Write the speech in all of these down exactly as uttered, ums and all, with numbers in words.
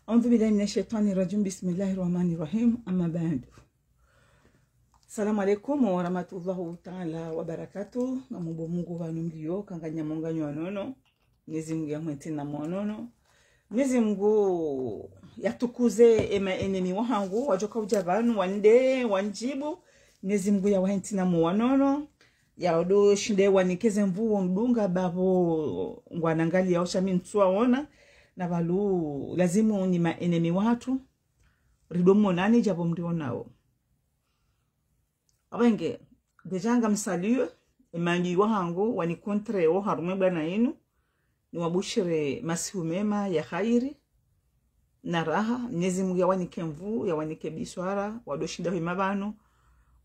أعوذ بالله من الشيطان الرجيم. بسم الله الرحمن الرحيم. أما بعد. السلام عليكم ورحمة الله تعالى وبركاته. Ngamumbo Mungu pvanu mlio, kanga nyi mwanganyo wanono. Mnyezi Mungu yamwentsi na mwonono. Mnyezi Mungu yatukuze ema enemi wahangu, wadjoka udja pvanu, wande, wandjibu. Mnyezi Mungu yawahentsi na mwonono. Yaodo shinde wanikeze nvu wondunga babo ngwanangalia osha mi ntsuwaona. Na pvalu lazimu ni ma enemi wahatru. Rido monani djapvo mrionao. Apvenge, déjà ngamsaluo, emanyi wahangu, wanikontre wo harumwa ebwana inu, niwabushire masihu mema ya khairi, na raha, Mnyezi Mungu yawanike nvu, yawanike biswara, wadoshinda hwima pvanu,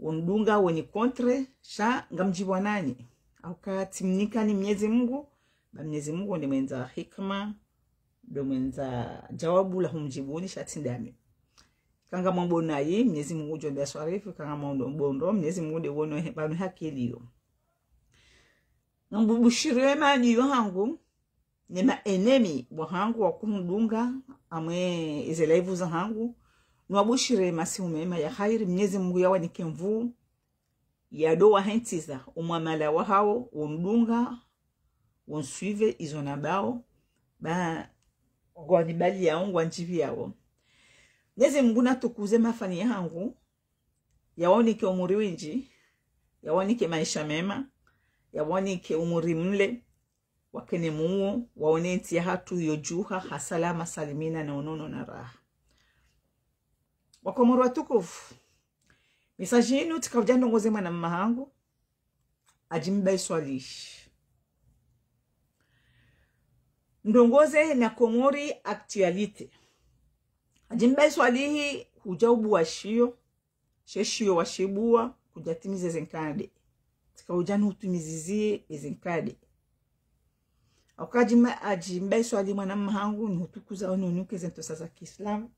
wondunga, wonikontre, sha ngamdjipvwanani. Hauka tsimnikani Mnyezi Mungu, ba Mnyezi Mungu nde mwendza hikma, ndo mwendza djawabu la humdjibuni sha tsi ndami. Kanga mwambo nayi, Mnyezi Mungu djo nda swarifu, kanga mwambo ndo, Mnyezi Mungu nde wono he-, pvanu hakiliyo. Ngambubushiriyo emanyi wahangu, ne ma enemi wahangu wakuhundunga, amwe eze live zahangu, niwabushire masihu mema ya khairi, Mnyezi Mungu yawanike nvu, yado wahentsiza, omwamala wahawo, wondunga, wonsuive, izo nambao, ba, ngwanibaliao, ngwandjipviao. Mnyezi Mungu natukuze mafani yahangu, yawanike umuri windji, yawanike maesha mema, yawanike umuri mle, wakene muo, waone entsi yahatru yodjuha, ha salama, salimina, na unono na raha. Wakomori watukufu, message inu tsika udja ndrongoze mwana mma hangu, Hadji Mbae Swalihi. Ndrongoze na Comores Actualité. Hadji Mbae Swalihi hudja ubuwa shiyo, she shiyo washibuwa, kudja timize ze nkade. Tsika udja nihutimizizie eze nkade. Hauka Hadji Ma-, Hadji Mbae Swalihi mwana mma hangu, nihutukuza ono unuke ze ntrosa za kiislamu.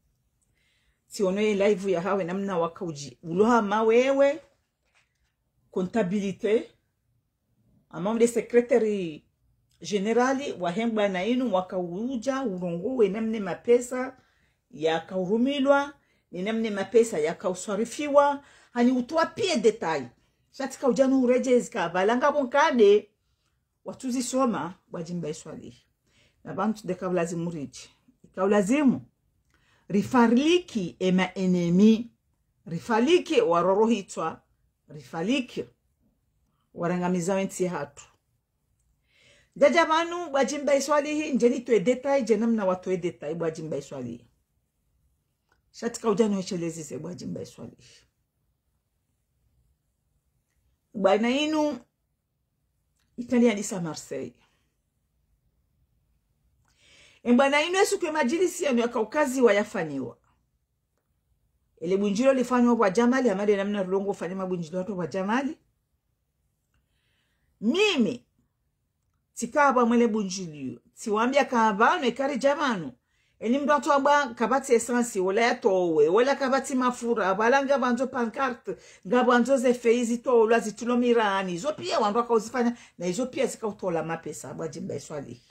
Tsiono ye live yahawe namna wakaudji. Ulo hama wewe, comptabilité, hama nde secrétaire général wahe mbwana inu, wakaudja urongowe namna mapesa yakaurumilwa, ni namna mapesa yakauswarifiwa, hani utowa piya détail. Sha tsika udja nuredjezi ka pvala ngapvo nkade, watsuzisoma, bwa Hadji Mbae Swalihi. Na pvanu tsi nde kaulazimu ridji. Ikaulazimu, rifariki ema enemi, rifariki warorohitswa, rifariki warangamizao entsi yahatru. Ndjadja pvanu bwa Hadji Mbae Swalihi, ndje nitowe détail, dje namna watowe détail bwa Hadji Mbae Swalihi. Sha tsika udja nuheshelezeze bwa Hadji Mbae Swalihi. Mbwana inu, Italie yandisa Marseille. Embwana inu esuku emadjilisi yanu yakaukaziwa yafanyiwa. Ele bundjilio lifanywa bwa Djamali, hama nde namna rilongo ufanya mabundjilio yahatru bwa Djamali. Mimi, tsika pvwa mwele bundjilio, tsiwambia ka pvanu, eka ridja pvanu. Eni mndru atsuwa bwa kapvatsi essence, wola yatowe, wola kapvatsi mafura, pvala ngapvandzo pancarte, ngapvandzo ze feuille zitolwa, zitulwa mirani. Izo piya wandru wakauzifanya, na izo piya zikautola mapesa, bwa Hadji Mbae Swalihi.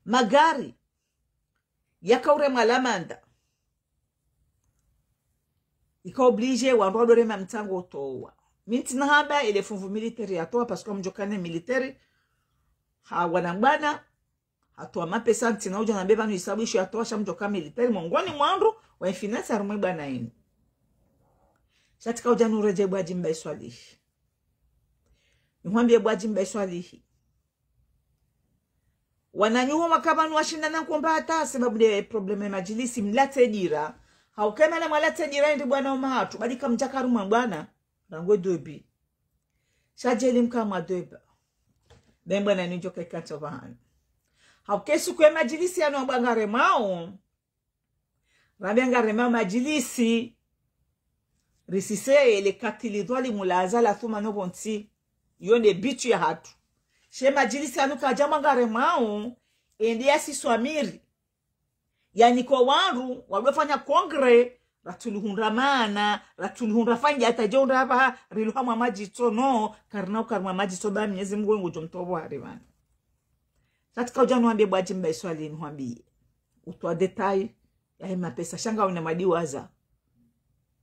Magari, yakauremwa l'amende. Ika obligé wandru wadorema mtsango utowa. Mi ntsina hamba ele funvu militaire yatowa, parce que mdjokane militaire, ha wana mbwana, hatowa mapesa, ntsina udja nambe pvanu hisabu isho yatowa, sha mdjoka militaire, mongoni mwa wandru wa finance harumwa ebwana inu. Sha tsika udja nuredjei bwa Hadji Mbae Swalihi. Nihwambie bwa Hadji Mbae Swalihi. Wananyaho waka pvanu washinda na nkomba hata sababu nde problème ya madjilisi mlatse dira. Hauka emana mwalatse dira indi bwana umahatru, badi kamdjaka harumwa mbwana, rangu début. Sha djeli mka mwa débat. Be mbwana nidjoka ikantso pvahanu. Hauka esuku emadjilisi yanu wabwa ngaremwao. Rambe ngarema madjilisi. Risise ele katili dhwalimu la Azali Assoumani opvontsi. Iyo nde bitu yahatru. She madjilisi yanu kadja mwa ngaremwao, ende yasiswa miri. Yanikwa wandru, wadofanya congrès, ratsulihundra mana, ratsulihundra fanya hata dje undra apvaha, riluha mwa madjitso no, karina uka harumwa madjitso ba Mnyezi Mungu ngudjo mtowa hari pvanu. Katsika udja niwambiye Bwadji Mbae Swalihi, niwambiye. Utowa détail yahe mapesa, sha ngawe na madiwaza.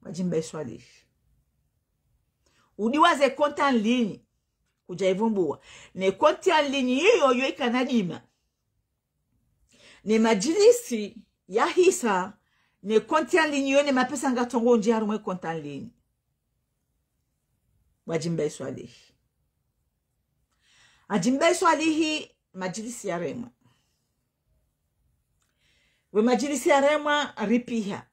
Bwadji Mbae Swalihi. Udiwaze compte en ligne. Kudja ivumbuwa. Ne compte en ligne iyo yo ikana dima. Ne madjilisi yahisa, ne compte en ligne iyo ne mapesa ngatsongo ndjia harumwa compte en ligne. Bwadji Mbae Swalihi. Hadji Mbae Swalihi, madjilisi yaremwa. We madjilisi yaremwa, ripiha.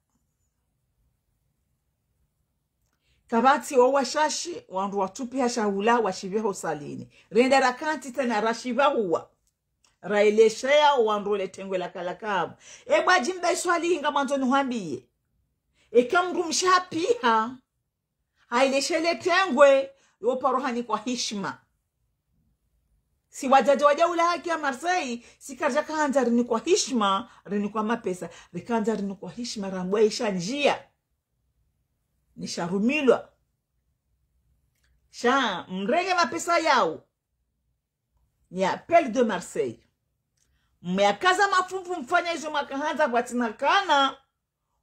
Kapvatsi wo washashi, wandru watsupiha shahula, washipviha ho salini. Rende rakantsi tsena rashipvahuwa. Raelesheya wandru le tengwe laka lakapvo. E Bwadji Mbae Swalihi ngamwandzo niwambiye. Eka mdrumshe hapiha, haeleshe le tengwe, yo paro hanikwa hishima. Si wadzadze wadja hula haki ya Marseille, si karidja kahandza rinikwa hishima, rinikwa mapesa, rikahandza rinikwa hishima, rambwa isha ndjia. Nisharumilwa. Sha, mrenge mapesa yawo. Ni appel de Marseille. Mwe akaza mafumfu mfanya izo mwakahandza pvwatsina kana,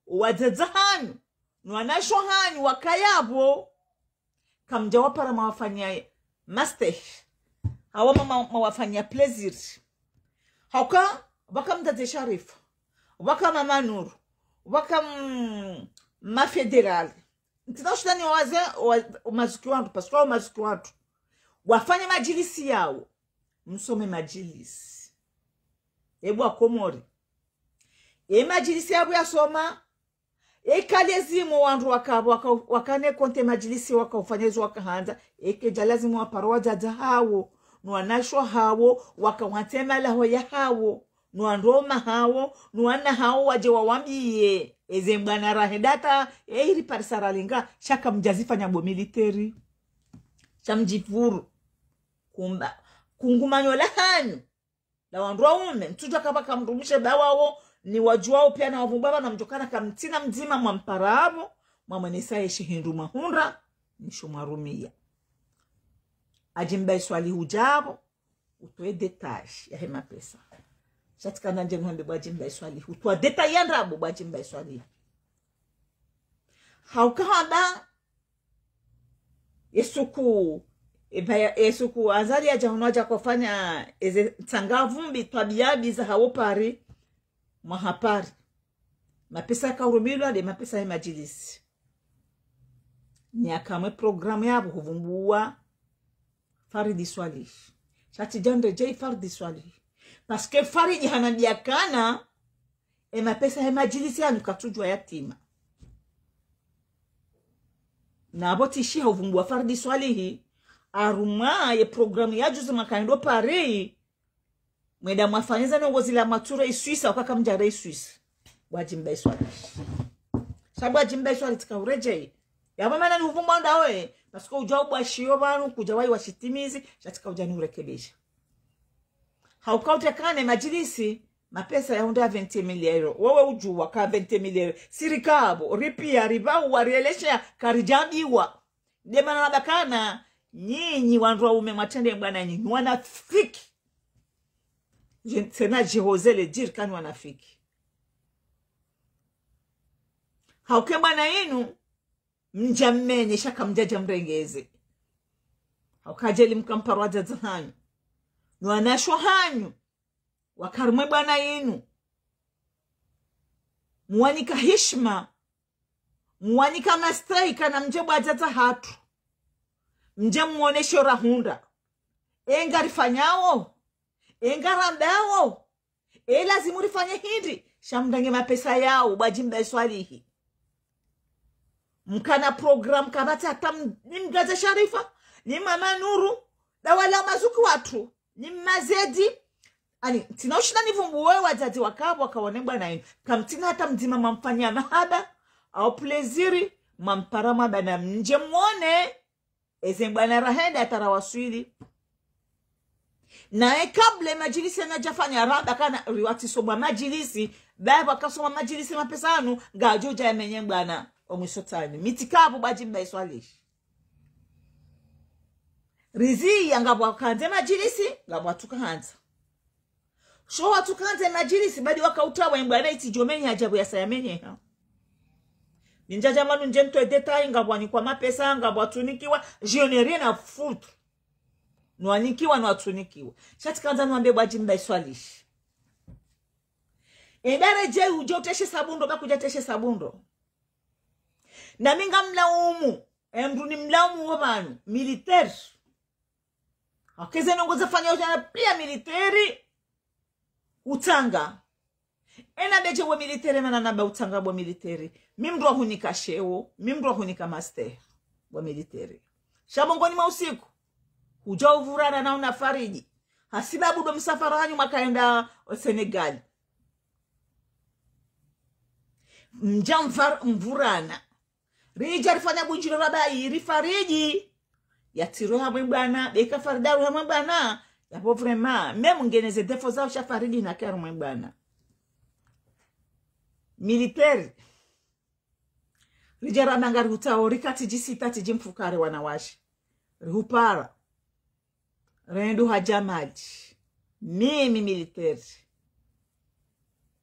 wadzadze hanyu, no wanashe hanyu wakayapvo, kamdja wapara mwawafanya masteh. Hawa ma, ma, mwawafanya plaisir. Hauka, waka mdzadze Sharifa, waka mama Nuru, waka m, ma fédéral. Ntsina ushinda niwaze, wa, umazuki wandru, parce que umazuki wandru. Wafanya madjilisi yawo. Msome madjilisi. Ebwa Komori. E madjilisi yapvo yasoma. Eka lazimu wandru waka, waka, wakane compte madjilisi wakaufanya izo wakahandza. Eka dja lazimu waparo wadzadze hawo. No wanashe hawo. Wakawantse malaho ya hawo. No wandru waume hawo. No wana hawo wadje wawambiye. Eze mbwana rahenda ta. E iri parisa ralinga. Sha kamdjazifanya bo militaire. Sha mdjipvuru. Kumba. Kungumanyo la hanyu. La wandru waume, ntsudjuwa kapvaka mdrumshe ba wawo, ni wadjuwawo piya na wavumbwa pvanu mdjokana kamtsina mdzima mwampara apvo, mwamwenesa ye shihindru mwahundra, nisho mwarumiya. Hadji Mbae Swalihi udja apvo, utowe détail yahe mapesa. Sha tsika nandje nihambe Bwadji Mbae Swalihi, utowa détail ya ndrabo Bwadji Mbae Swalihi. Hauka hamba, ye suku, eba ya, ye suku Azali yadja hunu yadja kofanya eze ntsanga vumbi twabiya mbi za hawo Paris, mwaha Paris. Mapesa yaka urumilwa nde mapesa ye madjilisi. Ni yakamwe programme yapvo huvumbuwa Faridi Swalihi. Sha tsidja ndedjeyi Faridi Swalihi. Parce que Faridi hanambiya kana, e mapesa he madjilisi yanu katsudjuwa yatima. Na apvo tsi shiha uvumbuwa Faridi Swalihi, harumwa ye programme ya juzi mwakana ndo Paris, mwenda mwafanya za nongo zila mwatsure Iswisa, wakaka mdjare Iswisa. Bwadji Mbae Swalihi. Sha Bwadji Mbae Swalihi tsika uredjeyi. Yapvo mana ni uvumbuwa ndawe, parce que udjuwa ubwashiyo pvanu, kudja wayi washitimizi, sha tsika udja ni urekebesha. Hauka utekane madjilisi, mapesa yahundra vingt mille euros. Wewe udjuwa ka vingt mille euros. Si rikapvo, ripiya, ripvahuwa, rielesheya, karidjambiwa. Nde mana nabakana, nyinyi wandru waume mwatrende mbwana nyinyi, wanafiki. Je, tsena je ose le dire kani wanafiki. Hauka mbwana inu, mdja mmenye sha kamdjadja mrengeze. Hauka djeli mkampara wadzadze hanyu. No wanashe hanyu. Waka harumwe mbwana inu. Mwanika hishima. Mwanika masteh kana mdje bo wadzadze hatru. Mdje mwone sho rahundra. E ngarifanyawo. E ngarandawo. E lazimu rifanye hindri. Sha mndrange mapesa yawo, Bwadji Mbae Swalihi. Mkana programme kapvatsi hata m, ni mdzadze Sharifa, ni mama Nuru, nda wala mazuki watru, ni mazedi. Ani, tsina ushinda nivumbuwe wadzadze wakapvo wakawane mbwana inu. Kamtsina hata mdzima mwamfanya mahaba, au plaisir, mwampara mwamba na mdje mwone. Eze mbwana rahenda hata rawaswili. Naye kabla madjilisi yanadjafanya raba kana riwatsi soma madjilisi, baba kasoma madjilisi mapesa yanu, ngadjo dja yamenye mbwana omwiso tsani. Mi tsikapvo Bwadji Mbae Swalihi. Riziya ngapvo wakandze madjilisi, ngapvo watsuka handza. Sho watsu kandze madjilisi, badi waka utawa mbwana itsi djo menya ajabu ya saya menyeha. Nindja djamanu ndje mtwe détail, ngapvo wanikwa mapesa, ngapvo watsunikiwa, je n'en ai rien à foutre. No wanikiwa, no watsunikiwa. Sha tsi kandza no wambe bwa Djimbayi Swalihi. Enda redjeyi udjo teshe sabundo, ba kudja teshe sabundo. Na mi ngamlaumu, emdru nimlaumu wo pvanu, militaire. Aka eze ndrongoo zafanya udjana piya militaire utsanga. Ena bedje we militaire mana naba utsanga bo militaire. Mi mdru wa hunika sheo, mi mdru wa hunika master bo militaire. Sha bongoni mwa usiku, udja uvurana na una Faridi. Hasibabu ndo msafara hanyu mwakaenda o Sénégal. Mdja mfar-, mvurana. Ridja rifanya bundjiro rabayi, ri Faridi. Yatsirwe hamwe mbwana, beka Faridi arwe hamwe mbwana. Yapvo vraiment, même ngena ze défaut zaho sha Faridi nake harumwe mbwana. Militaire. Ridja rananga rihutao, rika tsidji sita, tsidji mfukare wanawashe. Rihupara. Rendo ha Djamali. Mimi militaire.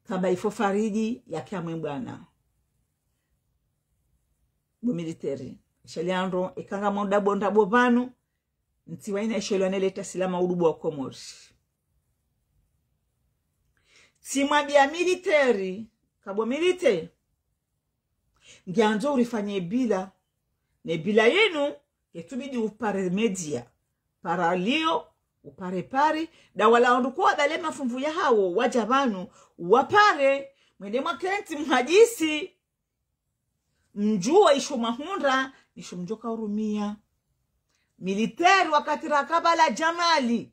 Kamba ifo Faridi yake hamwe mbwana. Bo militaire. Sheli andro, eka ngamwonda bo ndrabo pvanu, ntsi wa ina ishelo aneleta silama udubu wa Komori. Tsimwambia militaire, kamba bo militaire. Ngiandzo urifanye bila. Ne bila yinu, yetsubidi upare média. Para liyo, upare Paris, da wala wandru ko wabale mafumvu yahawo, wadja pvanu, wapare, mwende mwakentsi mhadisi, mdjuwe isho mwahundra, nisho mdjoka urumia. Militaire wakati rakabala Djamali.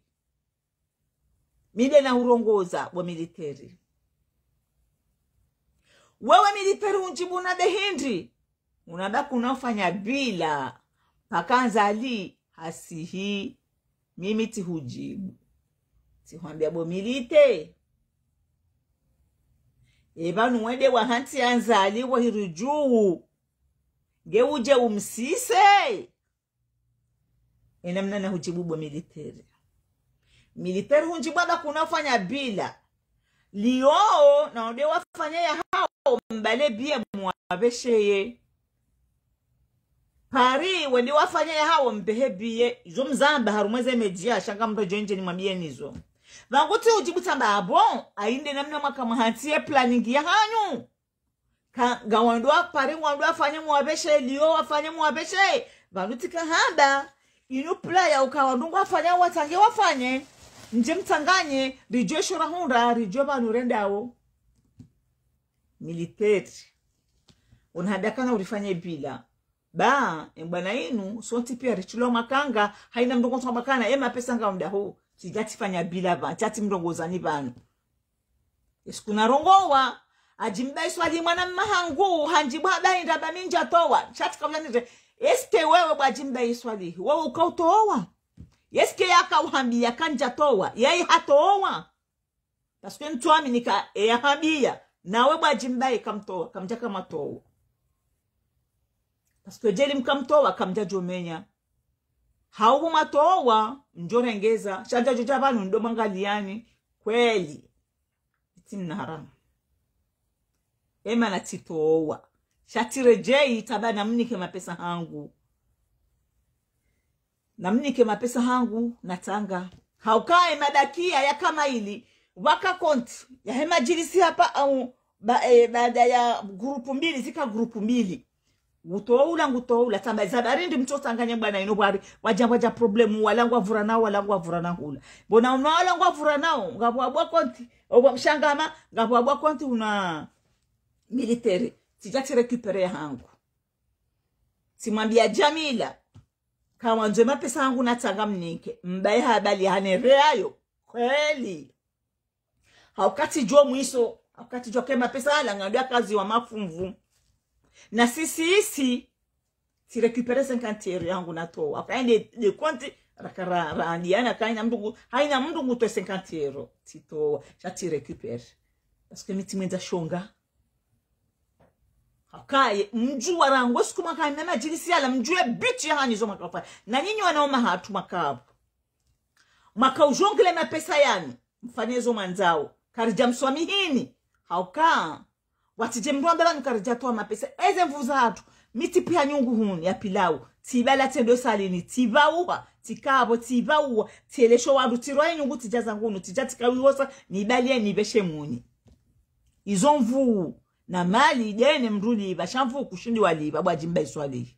Mi nde na hurongoza bo militaire. Wewe militaire undjibu na behindri. Unaba kuna ufanya bila. Paka Nzali hasihi. Mimi tsihudjibu. Tsihwambia bo militaire. Eba nuwende wahantsi ya Nzali wahirudjuu. Nge udje umsise. Ena mna na hudjibu bo militaire. Militaire hundjibu aba kuna ufanya bila. Liyo, na wende wafanya yahawo mbale biye mwabesheye. Paris, wende wafanya yahawo mbehe biye. Izo mzamba harumwa ze média, sha ngamdjo ndje nimwambie nizo. Pvangu tsi udjibu tsamba, ah bon, ayi nde namna mwaka mhantsi ye planning yahanyu. Ka, nga wandru wa Paris, wandru wafanye mwabeshe, Lyon wafanye mwabeshe. Pvanu tsika hamba, inu plan ya uka wandru ngwafanya watsange wafanye. Ndje mtsanganye, ridjuwe isho rahundra, ridjuwe pvanu rendawo. Militaire. Unahamba kana urifanye bila. Ba, embwana inu, sontsi piya ritsilwa makanga, haina mndru ngotso hamba kana, e mapesa nga undaho, tsidja tsifanya bila pva, tsatsi mrongoza ni pvanu. Esiku narongowa, Hadji Mbae Swalihi mwana mma hangu, handjibu hamba hindri hamba mi ndjatowa. Sha tsika uyanire, est-ce que wewe bo Hadji Mbae Swalihi, wewe uka utowa? Est-ce que yaka uhambia ka ndjatowa, yayi hatowa? Parce que ntsuamini ka, e yahambia, nawe bo Hadji Mbae kamtowa, kamdjaka matowa. Parce que djeli mkamtowa, kamdjadjo menya. Hau matowa, ndjo rengeza, sha ndjadjo dja pvanu ndo mwangaliyani, kweli. Itsi mna haramu. E mana tsitowa. Sha tsiredjeyi tsamba namnike mapesa hangu. Namnike mapesa hangu, natsanga. Hauka e madakiya ya kama ili, waka konti, yahe madjilisi hapva au, ba, e, baada ya grupu mbili, zika grupu mbili. Ngutowa ula, ngutowa ula, tsamba, za barindi mtsotsanganya bwana inu bwari, wadja, wadja problemu, wala ngwavurana, wala ngwavurana hula. Mbona una wala ngwavurana, ngapvo wabwa konti, obwa mshangama, ngapvo wabwa konti una militaire, tsidja tsirécupérer ya hangu. Tsimwambia Djamila, kawandzo mapesa hangu natsanga mnike, Mbae habali hanereyayo, kweli. Hauka tsidjo mwiso, hauka tsidjo ke mapesa yala ngandru yakaziwa mafumvu. Na sisi isi, tsirécupérer cinquante euros yangu natowa. Hauka ende de compte, raka ra, ra andiana, ka haina mndru ngu, haina mndru ngutowe cinquante euros. Tsitowa, sha tsirécupérer. Parce que mi tsimwendza shonga. Hauka ye, mdjuwa rangu, esiku mwaka na madjilisi yala, mdjuwe but yahanyu zo mwaka ufanya. Na nyinyi wanaume hatru mwaka apvo. Mwaka udjongele mapesa yanu. mfanye zo mwandzao. Karidja mswamihini. Hauka. Watsidje mndru ambe pvanu karidja towa mapesa. Eze nvu zahatru. Mi tsipiha nyungu hunu ya pilau. Tsibala tsende salini. Tsipvauha. Tsikapvo. Tsipvauha. Tsielesho wandru. Tsirowa nyungu tsidja zangu hunu. Tsidja tsikawihosa. Nibaliye nipveshe muni. Izo nvu. Na mali djeni mndru lipva. Sha nvu kushindi walipva. Bwa Djimba Iswali.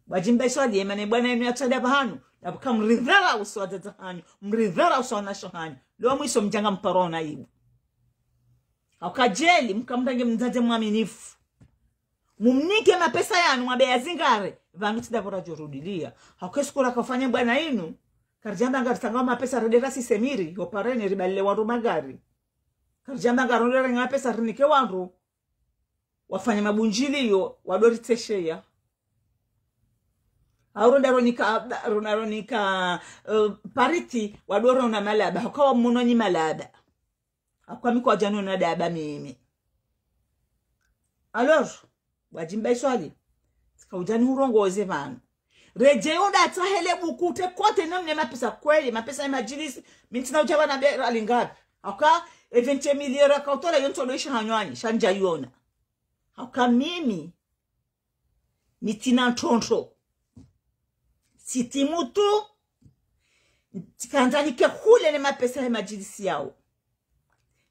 Bwa Djimba Iswali, emana bwana inu yatsada pvahanu, na buka mridhara uso wa dzadza hanyu, mridhara uso wa nasho hanyu. Leo mwiso mdjanga mparo na ibu. Hauka djeli, mkamrange mdzadze mwaminifu. Mumnike mapesa yanu, mwambe yazingare, pvanu tsi ndapvo radjo rudilia. Hauka esuku rakofanya bwana inu, karidjamba ngaritsangawo mapesa redera sisemiri, yo pareni ribalile wandru magari. Karidjamba ngarondere nga mapesa rinike wandru. Wafanya mabundjiliyo, wadoritsesheya. Au ronda ronika, ronda ronika, eh, pariti, wadorona malaba, hauka wamononyi malaba. Hauka mi kwadjaniona daba mimi. Alors, bwa Djimba Iswali, tsika udjani hurongoze pvanu. Redjeyi unda tsahele buku te kote namne mapesa kweli, mapesa ya madjilisi, mi ntsina udja pvanu be rali ngapvi. Hauka, e vingt mille euros yakautola yo ntsodo isha hanywani, sha ndjayona. Hauka mimi, mi tsina ntrondro. Tsiti mutru, tsikandza nike hule ne mapesa ya madjilisi yao.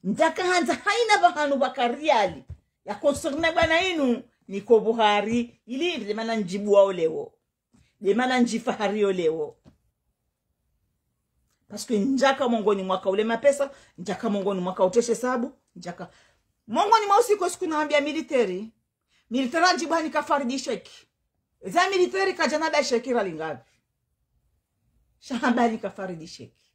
Ndjakahandza haina pvahanu pvaka riali ya concerne bwana inu, niko buhari, ili ndemana ndjibuwa oleo. Ndemana ndjifahari oleo. Parce que ndjaka mongoni mwaka ule mapesa, ndjaka mongoni mwaka uteshe sabu, ndjaka mongoni mwa usiku siku nawambia militeri, militeri andjibu hanika Faridi sheki. Eza militeri kadjana da sheki rali ngapvi. Sha hamba hanika Faridi sheki.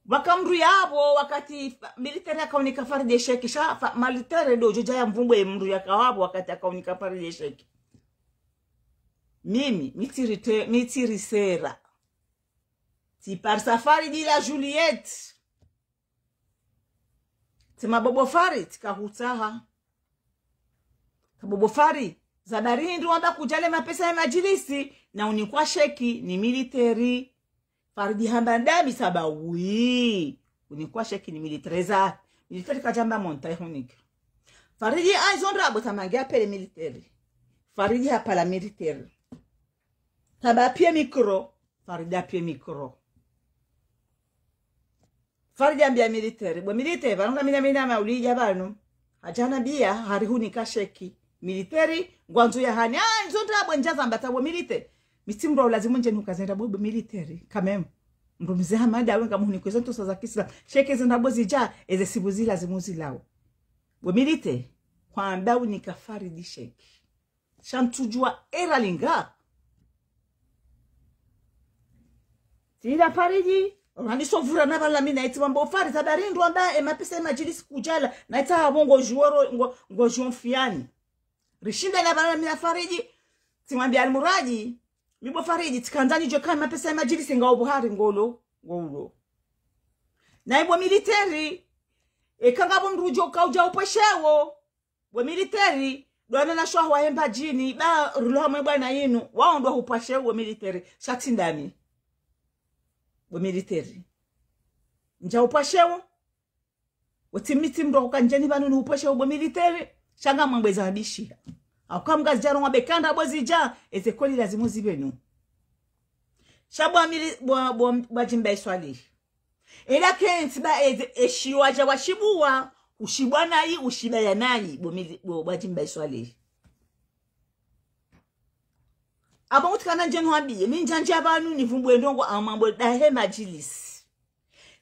Waka mndru yapvo wakati fa-, militeri yakaunika Faridi sheki. Sha fa-, militeri ndo djodja ya mvumbwe mndru yakawapvo wakati yakaunika Faridi sheki. Mimi, mi tsirite-, mi tsirisera. Tsiparisa Faridi la Juliette. Tsema bobo Fari, tsikahutsaha. Ka bobo Fari, za barindi wamba kudjale mapesa ya madjilisi, na unikwa sheki ni militeri. Faridi hamba ndami saba wi. Unikwa sheki ni militeri za. Militeri kadjamba monta ihunika. Faridi aizo ndrabo tamange apele militeri. Faridi hapvala militeri. Taba apviye micro, Faridi apviye micro. Faridi ambia militeri, bo militeri, pvanu ngamina mina maulidja pvanu. Hadja nambia, hari hunika sheki. Militeri, ngwandzo ya hani. Ah, izo ndrabo ndjazamba ta bo militeri. Mi tsi mndru wa ulazimu ndje nuka zendra bo, bo militeri. Quand même. Mndru mze Hamada we ngamhuniko izo ntsosa za kisila. Sheki zendra bo zidja, eze sibu zilazimu zilawe. Bo militeri, hwamba unika Faridi sheki. Sha ntsudjua era linga. Tila Faridi, raniso vura na pvala mina eti wamba Faridi za barindi wamba e mapesa e madjilisi kudjala, na ita hapvo ngo juoro, ngo, ngo juo mfiani. Rishinda na pvala mina Faridi, tsimwambia Almuradi, mi bo Faridi, tsikandza nidjue ka e mapesa e madjilisi ngao buhari ngolo, ngolo. Na ibo militeri, eka ngapvo mndru udjo kaudja upvweshewo, bo militeri, dwana na shwahu wa hemba djini, ba rulo hamwe bwana inu, wao ndo hupvwashewo bo militeri, sha tsi ndami. Bo militeri. Ndja hupvwashewo, wotsi mi tsi mndru wa kuka ndjeni pvanu ni hupvwashewo bo militeri, sha ngamwambweza habishiha. Hauka mgazidjaro ngwambe ka ndrabo zidja, eze kweli lazimu zipve nu. Sha bo mili-, bo, bo, bo Djimba Iswali. Ela kentsi ba eze, eshiwa dja washibuwa, ushibwa nayi, ushibaya nayi, bo mili-, bo, bo Djimba Iswali. Abo ngutikana ndjenu hambiye, mi ndjandja pvanu nivumbwe ndrongo amambo dahe madjilisi.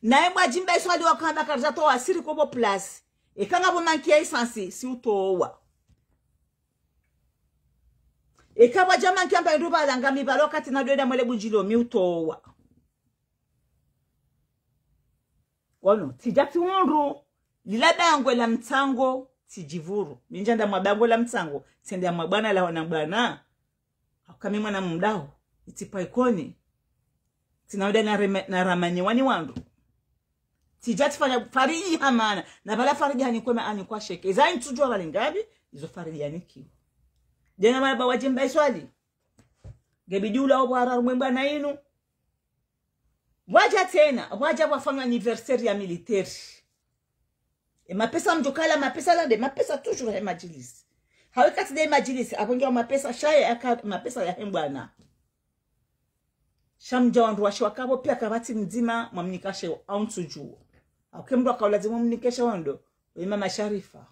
Naye bo Djimba Iswali wakamba karidja towa siri kobo plus. Eka ngapvo manki ya essence, si utowa. Eka pvwadja manki amba ndru pvala ngami pvala wakati nadweda mwele bundjilo mi utowa. Wano, tsidja tsi hundru, lila bangwe la mtsango, tsidjivuru. Mi ndjanda mwa bangwe la mtsango, tsende mwa bwana la wana bwana. Hauka mi mwana mdaho, itsi pva ikoni. Tsina uda na reme-, na ramani wani wandru. Tsidja tsifanya Faridi hamana, na pvala Faridi hanikwema anikwa sheki. Eza ntsudjua pvale ngapvi, izo Faridi yanikiwa. Djena mwana bo Djimba Iswali. Ngebidi ula obwara rumwe bwana inu. Pvwadja tsena, pvwadja pvwafanywa anniversaire ya militaire. E mapesa mdru kala mapesa la nde mapesa toujours he madjilisi. Hawe kati nde madjilisi, apvo ngiyo mapesa shaye aka mapesa ya hembwana. Sha mdja wandru washe wakapvo pia kapvatsi mdzima mwamnika sheo, au ntsudjuwa. Au ke mdru akaulazimu mnike sheo ndo, we mama Sharifa.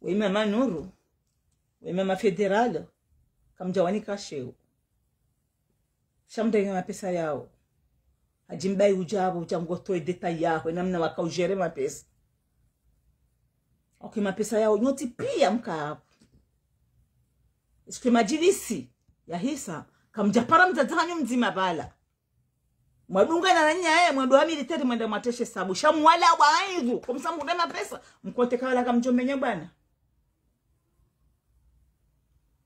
We mama Nuru. We mama Fédéral. Kamdja wanika sheo. Sha mdru nge mapesa yawo. Hadji Mbaye udja apvo, udja ngotowe détail yaho, namna waka ugérer mapesa. Ok, mapesa yawo, nyontsi pia mka apvo. Est-ce que madjilisi yahisa, kamdja para mdzadze hanyu mdzima pvala. Mwadungana na nyaye, mwendo wa militaire, mwenda mwateshe sabu. Sha mwala waidhu, kumsa mhundre mapesa, mkote kawala kamdjo menya bwana.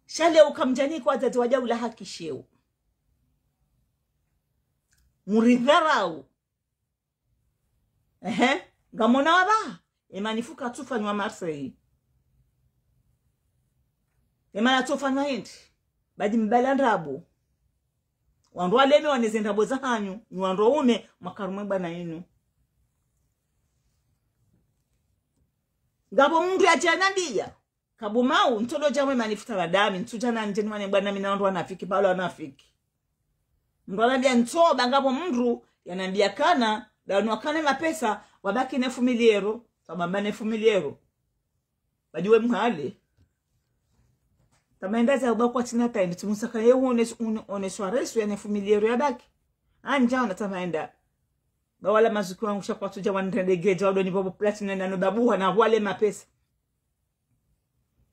Sha leo kamdjani kwa wadzadze wadja ula haki sheo. Muridharau. Ehe, ngamona wapva, e manif katsufanywa Marseille. E mana tsufanywa hindri, badi mbala ndrabo. Wandru waleme waneze ndrabo za hanyu, nyi wandru waume, mwakarumwe bwana inu. Ngapvo mndru yadja nambiya, Kabu Mau, ntsodo dja mwe manif ta ladami, ntsudja na ndje ni mwane bwana mi na wandru wanafiki, pvala wanafiki. Mndru anambiya ntsoba ngapvo mndru, yanambiya kana, danu wakane mapesa, wabaki ne fumilyero, sabamba ne fumilyero. Badi we mhale. Tamaenda za ubakwa tsina taindi, tsimusaka ye uone, uone, uone swaresu ya ne fumilyero yabaki. Andja ona tamaenda. Ba wala mazuki wangu sha kwatsudja wanrende gedja, wadoni bobo platine na no babuha na wale mapesa.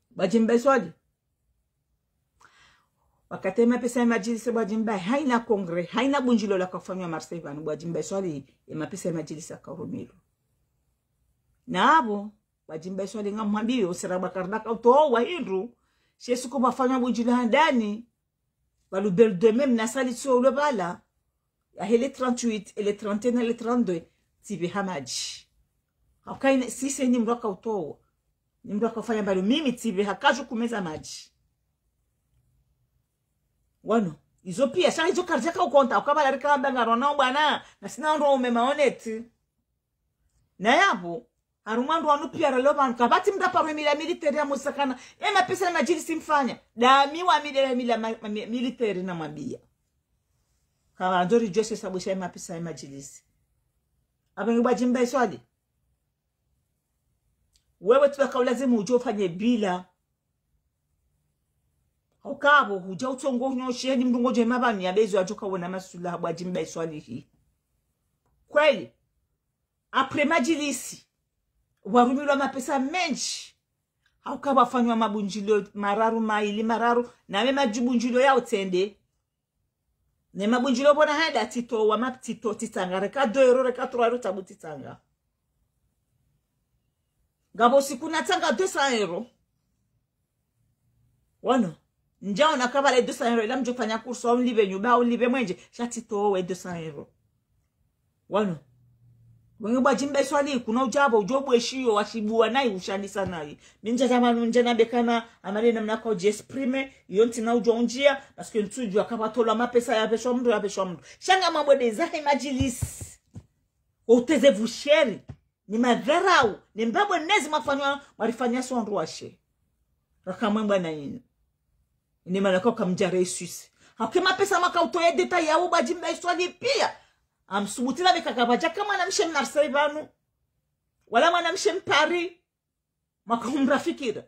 Bwa Djimba Iswali. Wakati mapesa ya madjilisi Bwa Djimba, haina congrès, haina bundjilio laka ufanywa Marseille pvanu, Bwa Djimba Iswali, ye mapesa ya madjilisi yaka urumilwa. Na apvo, Bwa Djimba Iswali ngamhwambiyo, sera bwa karina ka utowa hindru, she suku pvwafanywa bundjilio handani, pvalu bel de même, na sali tso ulo pvala, ya hele trente-huit, ele trente et un, ele trente-deux, tsipve ha madji. Hauka ine, si se ni mndru aka utowa. Ni mndru aka ufanya mbali mimi tsipve ha kaju kumeza madji. Wano, izo pia, sha izo karidja ka ukonta, uka pvala rika wamba ngarona bwana, na sina wandru waume maoneti. Na yapvo, harumwa wandru wanu pia ralo pvanu, kapvatsi mndru aparwe mila militaire ya musakana, ye mapesa ya madjilisi mfanya, dami wa mila, mila ma-, ma-, militaire na mwambia. Kawa ndzori djose sabu sha ye mapesa ya madjilisi. Apvo ngi Bwa Djimba Iswali. Wewe tu yaka ulazimu udjo ufanye bila. Hauka apvo, hudja utsongo unyoshe, ni mndru ngodjo ema pvanu ya bezo adjo kawona masula Bwa Djimba Iswali hi. Kweli, après madjilisi, warumilwa mapesa mendji. Hauka pvwafanywa mabundjilio mararu, maili mararu, na me madjibundjilio ya utsende. Ne mabundjilio pvona hada tsitowa, maptsito, tsitsanga, reka deux euros, reka trois euros, tabu tsitsanga. Ngapvo siku natsanga deux cents euros. Wano, ndjaona ka pvale deux cents euros, ila mdjo fanya course, au nlipve nyumba, au nlipve mwenje, sha tsitowe deux cents euros. Wano. Wenge Bwa Djimba Iswali, kuna udja apvo, udjo bweshiyo, washibuwa nayi, ushandisa nayi. Mi ndja tamani ndje nambe kana, amale namna ka udji exprimer, iyo ntsina udjo undjia, parce que ntsudjua ka pvatolwa mapesa ya pveshwa mndru, ya pveshwa mndru. Sha ngamwambo de zahe madjilisi. Uteze vusheri. Ni madharau, ni mbapvo nezi mwafanywa, mwarifanya si wandru washe. Raka mwe bwana inu. Ine mana ka uka mdja réussir. Hauka ye mapesa maka utowa ye détail yawo Bwa Djimba Iswali pia. Amsubuti la bika kapvadja ka mwanamshe Marseille pvanu. Wala mwanamshe Paris. Maka humra fikira.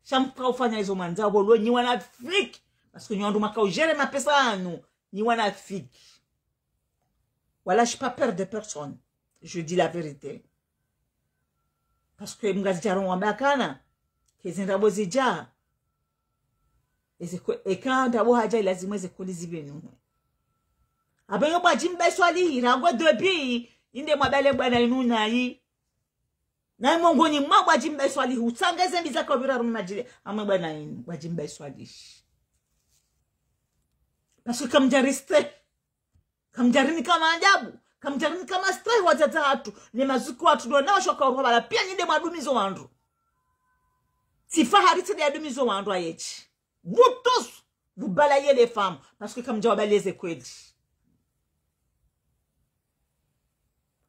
Sha mka ufanya izo mwandzao, pvo lo nyi wanafiki. Parce que nyi wandru maka ugérer mapesa yanu, nyi wanafiki. Voilà, j'ai pas peur de personne. Je dis la vérité. Parce que mngazidjaro wamba kana, ke zi ndrabo zidja. Eze ko-, eka ndrabo hadja ilazimu eze koli zipvenuhe. Apvo yo Bwa Djimba Iswali, irangu depuis, inde mwabale bwana inu nayi. Nayi mongoni mwa Bwa Djimba Iswali, utsanga eze mbi zaka upvira harumwa madjilisi, amwe bwana inu, Bwa Djimba Iswali. Parce que kamdja reste. Kamdjarinika maadabu, kamdjarinika mastehi wadzadze hatru, ne mazuki watru ndo nao shoka urwa pvala, pia nyi nde mwadumizo wandru. Tsi fahari tsi nde yadumizo wandru ayetsi. Vous tous, vous balayez les femmes, parce que kamdjawabaliya ze kweli.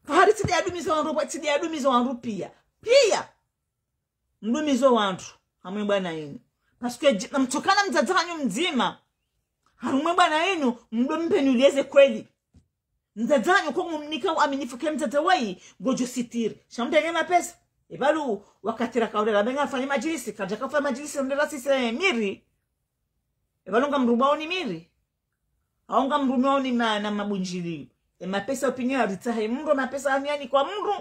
Fahari tsi nde yadumiza wandru, tsi nde yadumiza wandru piya. Piya. Mdumizo wandru, hamwe bwana inu. Parce que dji-, namtsokana mdzadze hanyu mdzima. Harumwe bwana inu, mdo mpeni ulieze kweli. Mdzadze hanyu ko ngumnika uaminifu ke mdzadze wayi, ngodjo sitiri. Sha mdenge mapesa. Ebalu, wakati raka ule rabe ngafanya madjilisi, kadjaka fanya madjilisi, ndera sise miri. Ebalu ngamrubao ni miri. Hau ngamrumiwao ni ma-, na mabundjiliyo. E mapesa opinion yaritsaha, e mndru mapesa hanyu yani kwa mndru.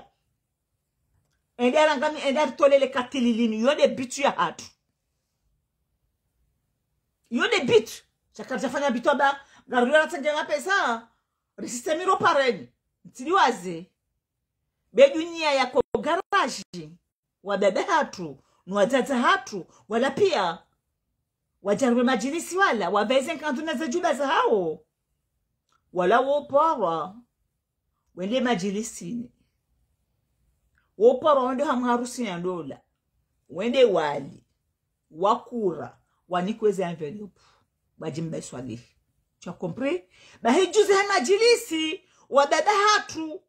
Ende arangami, ende aritolele katili linu. Yo nde bitu yahatru. Yo nde bitu. Sha karidjafanya bitu aba, ngaruyo ratsenge mapesa. Risise miro pareni. Ntsiliwaze. Be dunia yako garage. Wadada hatru, no wadzadze hatru, wala piya. Wadja harumwe madjilisi wala, waveze nkandu na ze djuba zahawo. Wala wopara. Wende madjilisini. Wopara wende hamwe harusi ya ndola. Wende wali. Wakura. Wanikwe ze enveloppe. Bwa Djimba Swalihi. Tu as compris? Bahi juzi he madjilisi. Wadada hatru.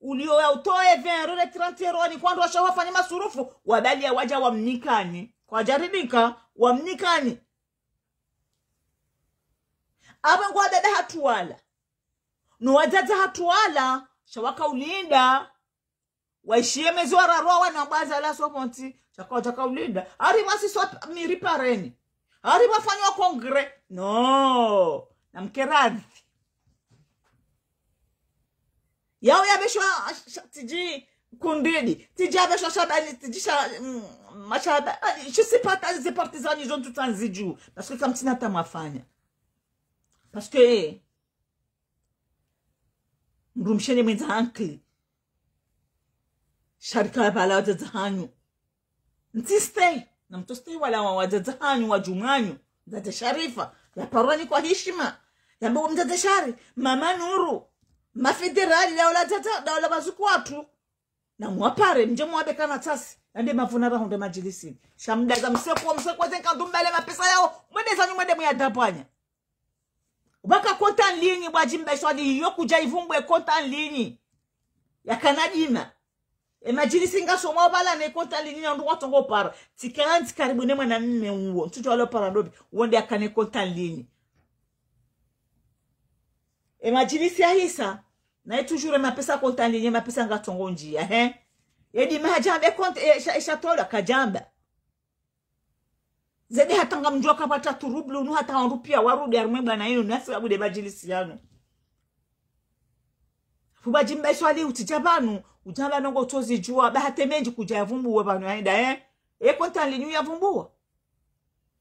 Uliyo ya utowe vingt euros, trente euros, ni kwandru washa wafanye masurufu, wabaliya wadja wamnikani. Kwadjaridhika, wamnikani. Aba ngwadada hatru wala. No wadzadze hatru wala, sha waka ulinda. Waishiye mezi wa rarwa wana bwaza la soponti, sha ka, sha ka ulinda. Hari wasi swa miri pareni. Hari wafanywa congrès. No. Namkeradhi. Yao yabeshwa sha-, tiji Kundidi. Tiji yabeshwa Shabani, tiji sha-, mm, mashaba. Je suis pas ta-, ze partisani zontsi tsanzidju. Parce que kamtsina tamwafanya. Parce que mdrumsheni mwendza ankili. Sha rika pvala wadzadze hanyu. Mtsistay, na mtsistay wala wa wadzadze hanyu, wadjumwa hanyu, mdzadze Sharifa, yaparwani kwa hishima, yambe wa mdzadze Shari, mama Nuru, mafederali, daula dzadze, daula bazuku watru, na mwapare, mdje mwabekana tsasi, nande mavuna rahundre madjilisini. Sha mdaza mseko, mseko ze nkandu mbale mapesa yao, mwende zanyu mwende muyadabwanya. Waka compte en ligne, bwa Djimba Swalihi, yo kudja ivumbuwe compte en ligne. Yakana dima. E madjilisi ngasomwa pvala ne compte en ligne, na ndo watsongo para. Tsikandzi karibu ne mwana mme uwo. Ntsudjo walo para ndobi. Wonde yakane compte en ligne. E madjilisi yahisa. Na e toujours mapesa compte en ligne, mapesa ngatsongo ndjiya, he. Ye dima hadjambe compte, e, sha, sha tola, kadjamba. Zedi hata ngamdjuwa kapvatsa turublu, nu hata wandru piya warudi harumwe bwana inu, nasi wabude madjilisi yanu. Fu bwa Djimba Swalihi utsidja pvanu, udja pvanu ngo tozidjuwa, ba hata mendji kudja yavumbuwa pvanu yaenda, eh? E compte en ligne uyavumbuwa.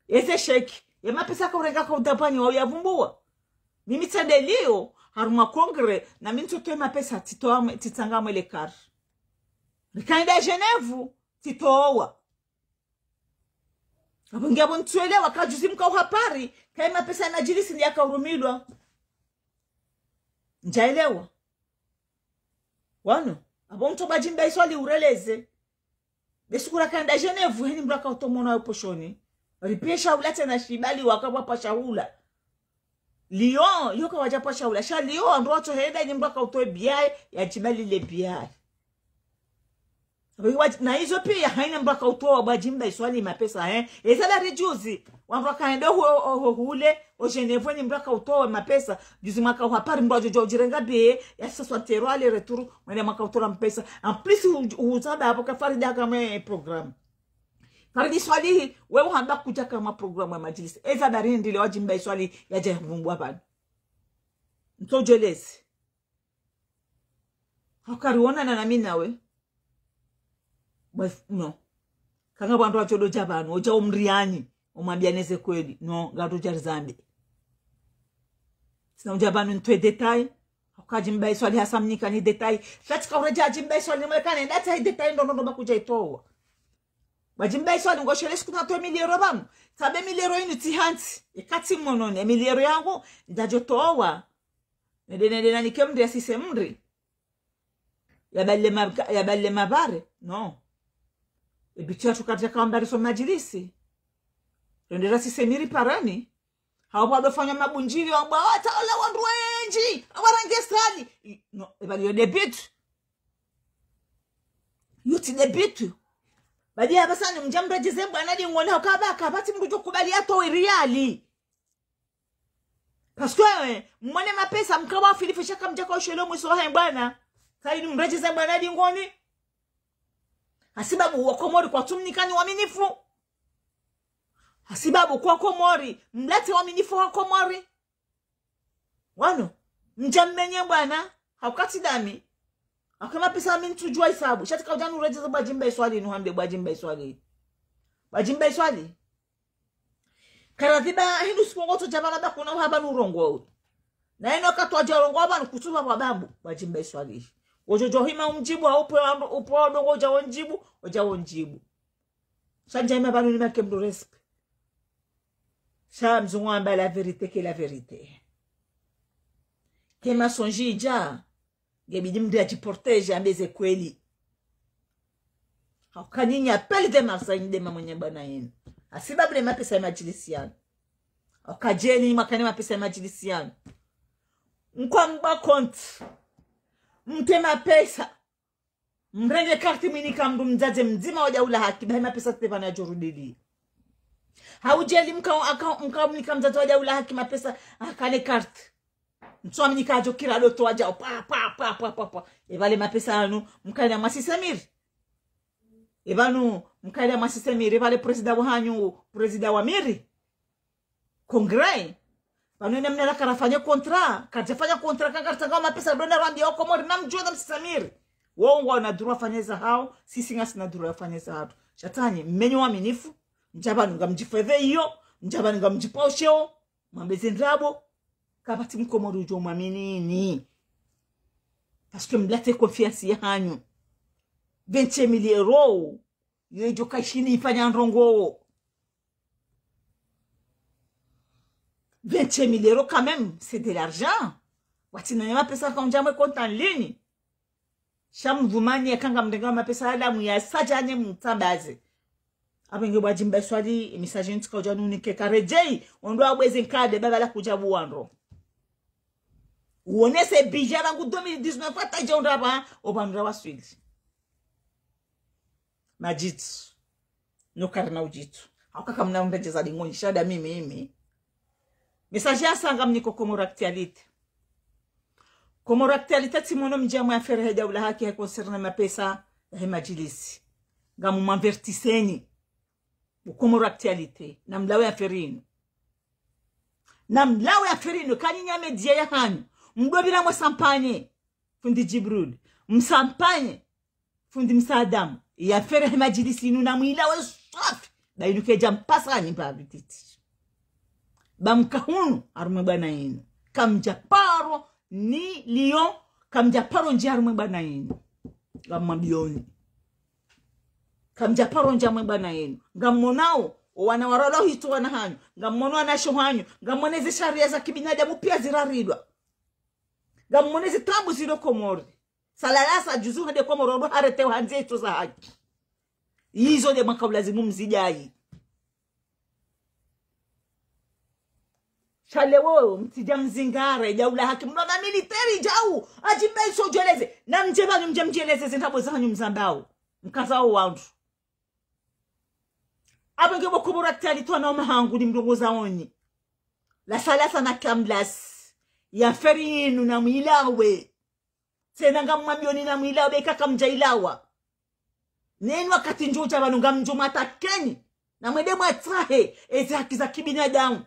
Eze sheki, ye mapesa kaurenga kaudabwanya uyavumbuwa. Mimi tsende liyo, harumwa congrès, na mi ntsotowe mapesa, tsitowa mwe-, tsitsanga mwele kari. Rikaenda Genève, tsitowa. Abo nge abo ntsuelewa, kajuzi mkauha Paris, kayi mapesa ya madjilisi ndiya kaurumilwa. Ndjaelewa. Wanu, abo mtso bwa Djimba Swalihi ureleze. Be suku rakaenda Genève, heni mdru akautowa mwono wahe poshoni. Ripvesha ula tsena shibali wakapvwa pvasha ula. Lyon, yo kawadja pvasha ula. Sha Lyon, wandru watso henda, heni mdru akautowa biyayi, ya djibali le biyayi. Wa-, na izo piya hayina mdru akautowa bwa Djimba Swalihi mapesa, eh. Eza la rijuzi, wandru wakaenda ho, ho, ho, hule, ho Genève ni mdru akautowa mapesa, juzi mwaka wa Paris mdru adjodja udjirenga biye, ya soixante euros aller retour, mwende mwakautowa mapesa. En plus, hu-, huzaba apvo ka Farida kamwe programme. Farida Swalihi, we uhamba kudja kamwe programme ya madjilisi. Eza dari ndile wa Djimba Swalihi, yadja yavumbuwa pvanu. Ntso djelezi. Hauka riwonana na mi nawe. Bas, no. Kanga wandru wadjo dodja pvanu, odja umriani, umwambiane ze kweli. No, ngarudja rizambe. Tsina udja pvanu nitowe détail. Hauka Djimba Swalihi hasa mnikani détail. Sha tsika uredja Djimba Swalihi, mwekane, ndata hi détail ndo ndo ndo ba kudja itowa. Bwa Djimba Swalihi ngoshelea suku natowe mille euros pvanu. Tsabe mille euros inu tsi hantsi. Ika tsi mwono ne mille euros yangu, ndadjo towa. Nende, nende nanike mri yasise mri. Yabalie ma-, yabalie mapvare. No. E bitu yatru kadja kamba riso madjilisi. Rende rasise miri parani. Hau pvwa dofanya mabundjiliyo, wamba, wata ola wandru wendji. Awarange sali. I-, no, ebali yo nde bitu. Yo tsi de but. Badi hapvasa ni mdja mredjeze mbwana dingoni, hauka pvaka, kapvatsi mndru djo kubali yatowe riali. Parce que, eh, mwone mapesa mkawa filifu sha kamdjaka ushelewo mwiso wahe mbwana. Sa inu mredjeze mbwana dingoni. Hasibabu wa Komori kwatsumnikani waminifu. Hasibabu wa Komori, mlete waminifu wa Komori. Wanu, mdja mmenye mbwana, hauka tsi dami. Hauka mapesa mi ntsudjuwa hisabu. Sha tsi kaudja nuredjeze bwa Djimba Iswali, nuhambe bwa Djimba Iswali. Bwa Djimba Iswali. Karadhiba hinu siku ngotsodja pvanu ba kuna uhaba nurongowe. Na inu katwadja rongowa pvanu kutsuba pvwa bambu, bwa Djimba Iswali. Wodjo djo hima umdjibu, hau upve wa, upve wa ndrongo udja wondjibu, udja wondjibu. Sha ndja hima pvanu nimake mndru respect. Sha mzungu hamba la vérité que la vérité. Ke mensonge idja, ngebidi mndru yadjiprotège, ambe ze kweli. Hauka nyinyi appel de Marseille nde mamwenye mbwana yinu. Hasibabu le mapesa ya madjilisi yanu. Hauka djeli mwakane mapesa ya madjilisi yanu. Mkwa mba compte. Mte mapesa. Mrenge karti mwinika mndru mdzadze mdzima wa Daula Haki, bahi mapesa tsi pvanu yadjorudili. Hau djeli mka, aka, mka mwinika mdzadze wa Daula Haki mapesa, akane karti. Mtsuwa mwinika adjo kira doto wadjao, pa, pa, pa. Epvale mapesa yanu, mkaenda mwasi Samir. Epvanu, mkaenda mwasi Samir, epvale président wahanyu, président wa mairie. Congrès. Pvanu ina mna la karafanye contrat, kadjafanya contrat, kangaritsanga mapesa, dona rwambiya wa Komori, namdjuwe na msi Samir. Wo ngwana droit fanye zahao, sisi ngasina droit fanye zahatru. Sha tsanyi, mmenye waminifu, mdja pvanu ngamdjifedhe iyo, mdja pvanu ngamdjipausheo, mwambe ze ndrabo, kapvatsi Mkomori udjo mwaminini. Parce que mlate confiance yahanyu. Vingt mille euros, yo idjo kaishini ifanya ndrongo. Vingt mille euros quand même, c'est de l'argent. Watsi nanye mapesa kaundja mwe compte en ligne. Sha mdhumani yaka ngamrenga mapesa ya damu ya sadjane mtsambaze. Apvo nge bwa Djimba Iswali, message ntsika udja nunike karedjei, ondo abweze nkade, baba la kudja buwandro. Uonese budget rangu deux mille dix-neuf hata idja undra pva, opvandra waswili. Madjitu. No karina udjitu. Hauka kamna mredjeza dingoni sha da mimi, mimi. Message ya sa ngamniko Comores Actualité. Comores Actualité tsi mono mdja mwe affaire he Daula Haki he concerne mapesa he madjilisi. Ngamu m'avertisseni. Bo Comores Actualité. Namlawe affaire inu. Namlawe affaire inu. Kanyinyi média yahanyu. Mdopvira mwe sampanye. Fundi Djibril. Msampanye. Fundi Msaadamu, ye affaire he madjilisi inu namwilawe swafi. Ba inu kedja mpasani mba vititi. Ba mka hunu, harumwe mbwana inu. Kamdja paro ni lion, kamdja paro ndji harumwe mbwana inu. Ngamwambiyoni. Kamdja paro ndji harumwe mbwana inu. Ngammonao, owana waralo hitso wana hanyu. Ngammono wanashe hanyu. Ngammoneze sharia za kibinadamu piya ziraridwa. Ngammoneze taabu zilo Komori. Salalasa juzu hende Komori ndo harete handze hitso za haki. Izo nde mwaka ulazimu mzidjayi. Sha leo, mtsidja mzingare, Daula Haki, mlo na militaire djau, adjimbe iso djeleze, namdje pvanu mdje mdjeleze, ze ndrabo zahanyu mzambao, mkazao wandru. Apvo nge bo Comores Actualité wana mahangu ni mrongozaoni. La Salasa na Kamlas, ye affaire inu namwilawe. Tsena ngamwambiyoni namwilawe, be ika kamdja ilawa. Nenu wakati ndjo udja pvanu ngamdjo mwatakeni. Namwende mwatsahe, eze haki za kibinadamu.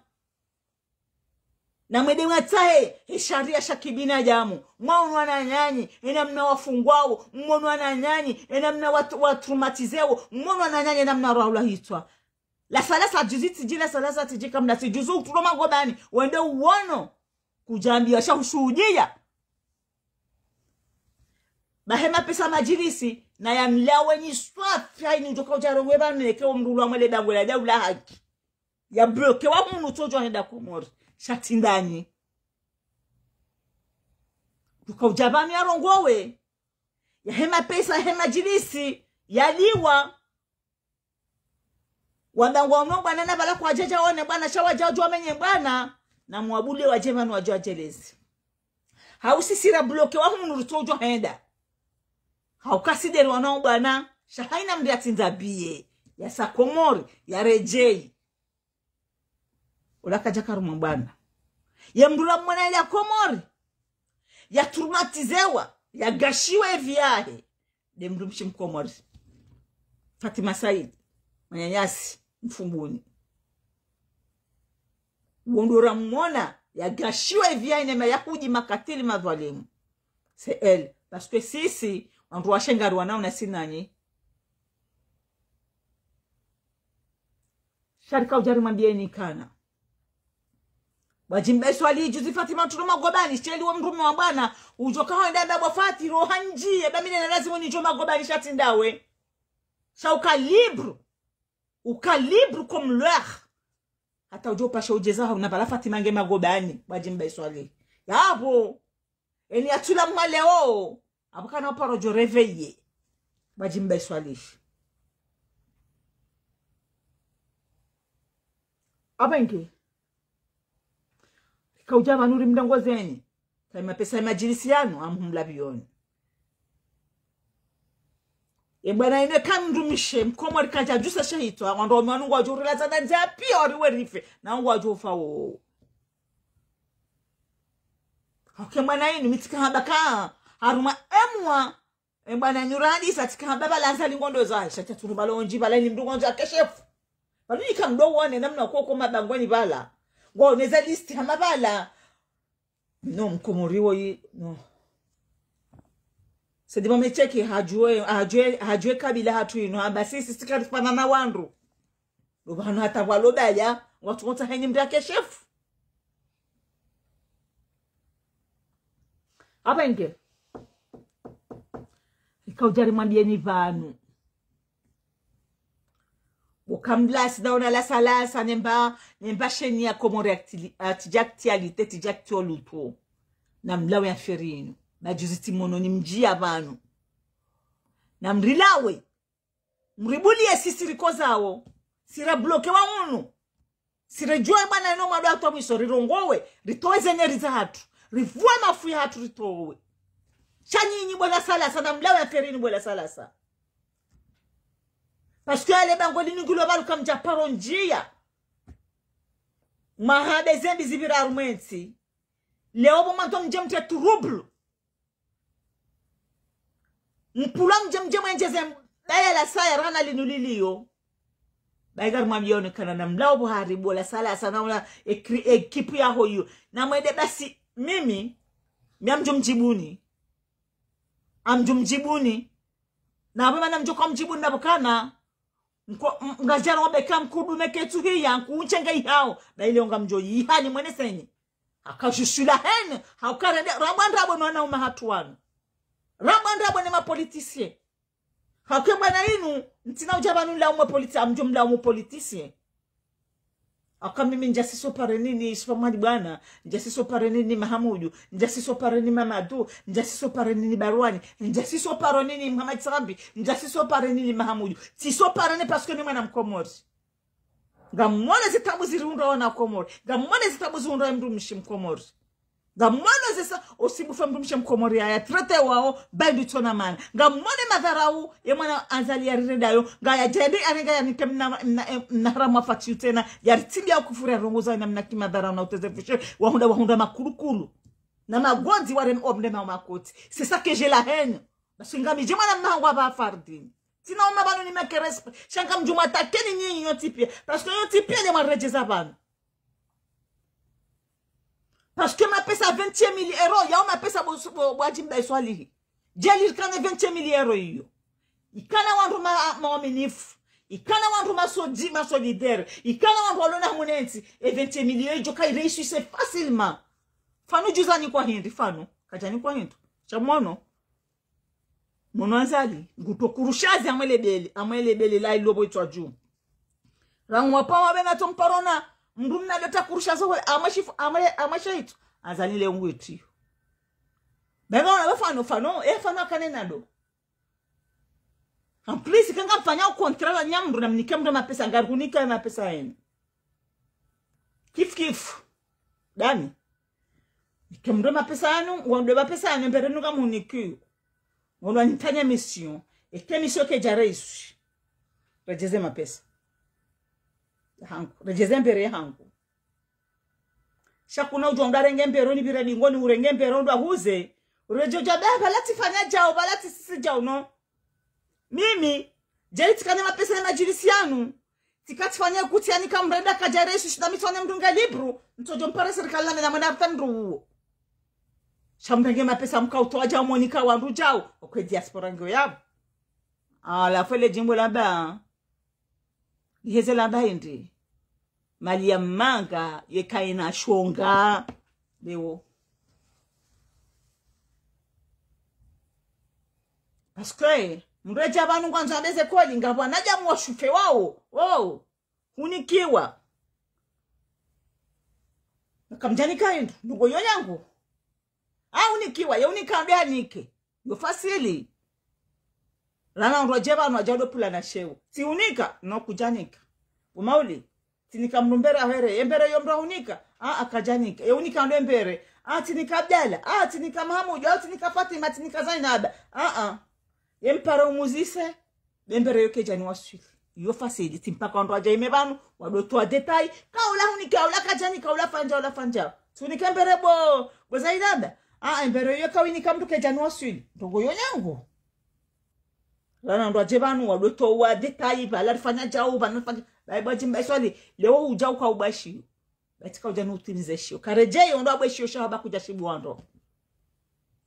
Namwende mwatsahe, he sharia sha kibinadamu. Mwaono wananyanyu, enamna wafungwao. Mwaono wananyanyu, enamna wat-, watraumatiseo. Mwaono wananyanyu, enamna rwaula hitswa. La Salasa juzi tsidji, La Salasa tsidji kamna tsidji uzu utulo magobani. Wende uono. Kudjambiya sha hushuhudiya. Ba he mapesa madjilisi, na yamlawe nyi swafi, hayini udjoka udja rongowe pvanu neke omndru ulwa mwele dangwe la Daula Haki. Ya bloqué wa hunu tsodjo henda Komori. Sha tsi ndani. Udjoka udja pvanu yarongowe. Ya he mapesa, he madjilisi, yaliwa. Wandangwa uno mbwana na pvala kwadjadja one mbwana sha wadja udjo wamenye mbwana. Namwabule wadje pvanu wadjo wadjeleze. Hau sisi ra bloqué wa hunu rutsodjo henda. Hauka sideri wana ubwana, sha haina mndru yatsindza biye, yasa Komori, yaredjeyi. Ula kadja karumwa bwana. Ye mndru la mwana ila Komori. Ya traumatisewa, ya gashiwa evi yahe. Nde mndru mshi Mkomori. Fatima Said, mwananyasi, Mfumbuni. Wo ndo ramwona, ya gashiwa evi yahe ne Mayahudi makatili madhwalimu. C'est elle. Parce que sisi, wandru washe ngari wanao na sinanyi. Sha rika udja rimwambiyeni kana. Bwa Djimba Iswali, juzi Fatima tsulo magobani, sheli wo mdrume wa bwana, udjo kaho enda amba bwa Fati, roha ndjiye, ba mi nena lazimu nidjo magobani sha tsi ndawe. Sha uka libre. Uka libre comme l'heure. Hata udjo upashe udjeza hau na bala Fatima nge magobani, bwa Djimba Iswali. Yapvo. Eni yatsula mwa leo. Apvo kana uparo djo réveiller. Bwa Djimba Iswali. Apvenge. Rika udja pvanu rimdrongozeni. Kayi mapesa ya madjilisi yanu, amhumla pviyoni. E bwana inu eka mndru mshe, Mkomori kadja djusa shahitwa, wandru wame wanu ngwadjo urilaza na ndza piya wari werife, na ngwadjo ufa wo. Oke bwana inu, mi tsika hamba ka, harumwa emwa, e bwana inu randisa tsika hamba bala Azali ngondo zahe, sha tsi aturu bala ondji bala ini mndru ngondo ya keshefu. Bala nika mdo wone, namna koko mabangweni bala. Ngwoneza liste hama bala. No, Mkomori woyi, no. Sedi mame cheki hadjuwe, hadjuwe, hadjuwe kabila hatru inu, hamba sisi, sisi karifanana na wandru. Lo pvanu hata pvwa lo baya, watru kotsa heni mndru ya keshefu. Apvenge. Rika udja rimwambiyeni pvanu. Bo kamlasi daona la salasa nemba, nemba sheni ya Comores Actu-, Actu-, Actualité, Actualité oluto. Na mlawe ya ferinu. Majuzi tsi mono ni mdjiya pvanu. Na mrilawe. Mribuliye sisi riko zawo. Sira bloqué wa unu. Sire djuwe bwana ino mwado atwa mwiso, rirongowe, ritowe ze neri za hatru, rivuwe mafu ya hatru ritowe. Sha nyinyi bo la salasa, na mlawe ya ferini bo la salasa. Parce que ale bango linu ngilo baluka mdja paro ndjiya. Mahabe zembi zipvira harumwa entsi. Leo bo mwandzo mdje mtre trouble. Mpula mdje mdje mwendjeze mbaya la saya rana linu liliyo. Bayi ngari mwambiyo ne kana na mlawo bo haribu la salasa na ula ekri-, ekipu yaho iyo. Na mwende basi mimi, mi amdjo mdjibuni. Amdjo mdjibuni. Na apvo mana mdjo kwa mdjibuni na pvo kana. Nko-, m-, ngajara wabeka mkudu meketsu hiya, nkuunche nge ihao. Na ile onga mdjo yiha ni mwene senyi. Haka je suis la haine, hauka rende, rambwa ndrabo no wanaume hatru wanu. Rambwa ndrabo ne ma politiciens. Hauke bwana inu, ntsina udja pvanu nlaumu politicien, amdjo mlaumu politicien. Hauka mimi ndjasiso pare nini, Yusufa Mwali bwana, ndjasiso pare nini Mahamudu, ndjasiso pare nini Mamadu, ndjasiso pare nini Barwani, ndjasiso pare nini Mohamed Sambi, ndjasiso pare nini Mahamudu. Tsiso pare ni parce que ni mwana Mkomori. Ngamwone zitabu zirihundra wana Komori. Ngamwone zitabu zihundra mndru mshi Mkomori. Ngamwone zisa osibufa mndru mshi Mkomori ya, ya traité wao, bayi ndu tsona mana. Ngamwone madharau, ye mwana Azali ya rirendayo, ngaya djende, arenga ya nike mna, mna, mna haramu afati tsena, ya ritibia ukufuri ya rongoza na mna ki madharau na uteze fushe, wahundra, wahundra makulukulu. Na magodzi ware, wamde ma makoti. C'est ça que j'ai la haine. Parce que ngami dje mwana mhangu wa ba Fardini. Tsina uma pvanu ni make respect. Sha ngamdjo mwatakeni nyinyi nyontsi piya. Parce que nyontsi piya nde mwaredjeza pvanu. Parce que mapesa vingt mille euros, yao mapesa bo, bo, bo Hadji Mbaye Swalihi. Djeli rikane vingt mille euros iyo. Ikana wandru ma, ma waaminifu. Ikana wandru ma sodi-, ma solidaire. Ikana wandru walona hamu ne ntsi. E vingt mille iyo idjo ka ireisise facilement. Fanu djuza ni kwa hindri, fanu. Kadja ni kwa hindri. Sha mwono. Mwono Azali, nguto kurushazi amwele bele, amwele bele la ilobo itwa dju. Rangu wapva wapve na tomparona, mndru mna dota kurushazo hwe, amwe shifu, amwe, amwe shaitu. Azali le ngweti. Bega wana fano, fano, e fano akane nado. En plus, kanga mfanya contrat na nyamndru na mnike mndru mapesa, ngari kunika mapesa yenu. Kifu kifu. Dani. Nike mndru mapesa yanu, wandru mapesa yanu, mbere nuka munikiyo. Ngono nifanya mission. Eka mission kaidja réussi, redjeze mapesa hangu, redjeze mbere hangu. Sha kuna udjo ndo arenge mbere, nipvire bingoni urenge mbere ndo ahuze. Uredjo dja be, pvala tsifanya djau, pvala tsisisi djau, no. Mimi, djeli tsikane mapesa ne madjilisi yanu. Tsika tsifanye kuti yanika mrenda kadja réussi, shinda mi tsone mndru nge libre, ntsodjo mpare sirikali na mena mwena arta mndru uwo. Sha mrenge mapesa mkautowa djau, monika wandru djau, okwe diaspora ngiyo yapvo. Halafu ele djimbo lamba, liheze lamba hindri. Mali ya manga yeka ina shonga. Leo. Parce que, mredja pvanu ngwandzo ambeze koli, ngapvo wanadamu washufe wao. Oh. Hunikiwa. Kamdjanika hindru, ndrongo yo yangu. Ah, hunikiwa, ye unika ndo anike. Yo facile. Lana ndo dje pvanu adja ndo pvula na sheo. Tsi unika, no kudjanika. Umauli, tsinika mndru mbere ahere, ye mbere yo mndru ahunika. Ah, akadjanika. Ye unika ndo mbere. Ah, tsinika Abdala. Ah, tsinika Mahamudu. Ah, tsinika Fatima, tsinika Zainaba. Ah, ah. Ye mpara umuzise, be mbere yo kaidja niwaswili. Yo facile, tsi mpaka wandru wadja ime pvanu, wado towa détail. Kaula hunika, ula kadjanika, ula fanya, ula fanya. Tsi unike mbere bo, bo Zainaba. Ah, mbere yo kawinika mndru kaidja niwaswili. Ndrongo yo yangu. Lana ndo adje pvanu, wado towa détail, pvala rifanya djau, pvala rifanya. Bayi bo Djimba Iswali, leo udjau ka ubashiyo. Ba tsika udja nutimize shiyo. Karedjeyi ondo abwe shiyo sha haba kudja shibu wandro.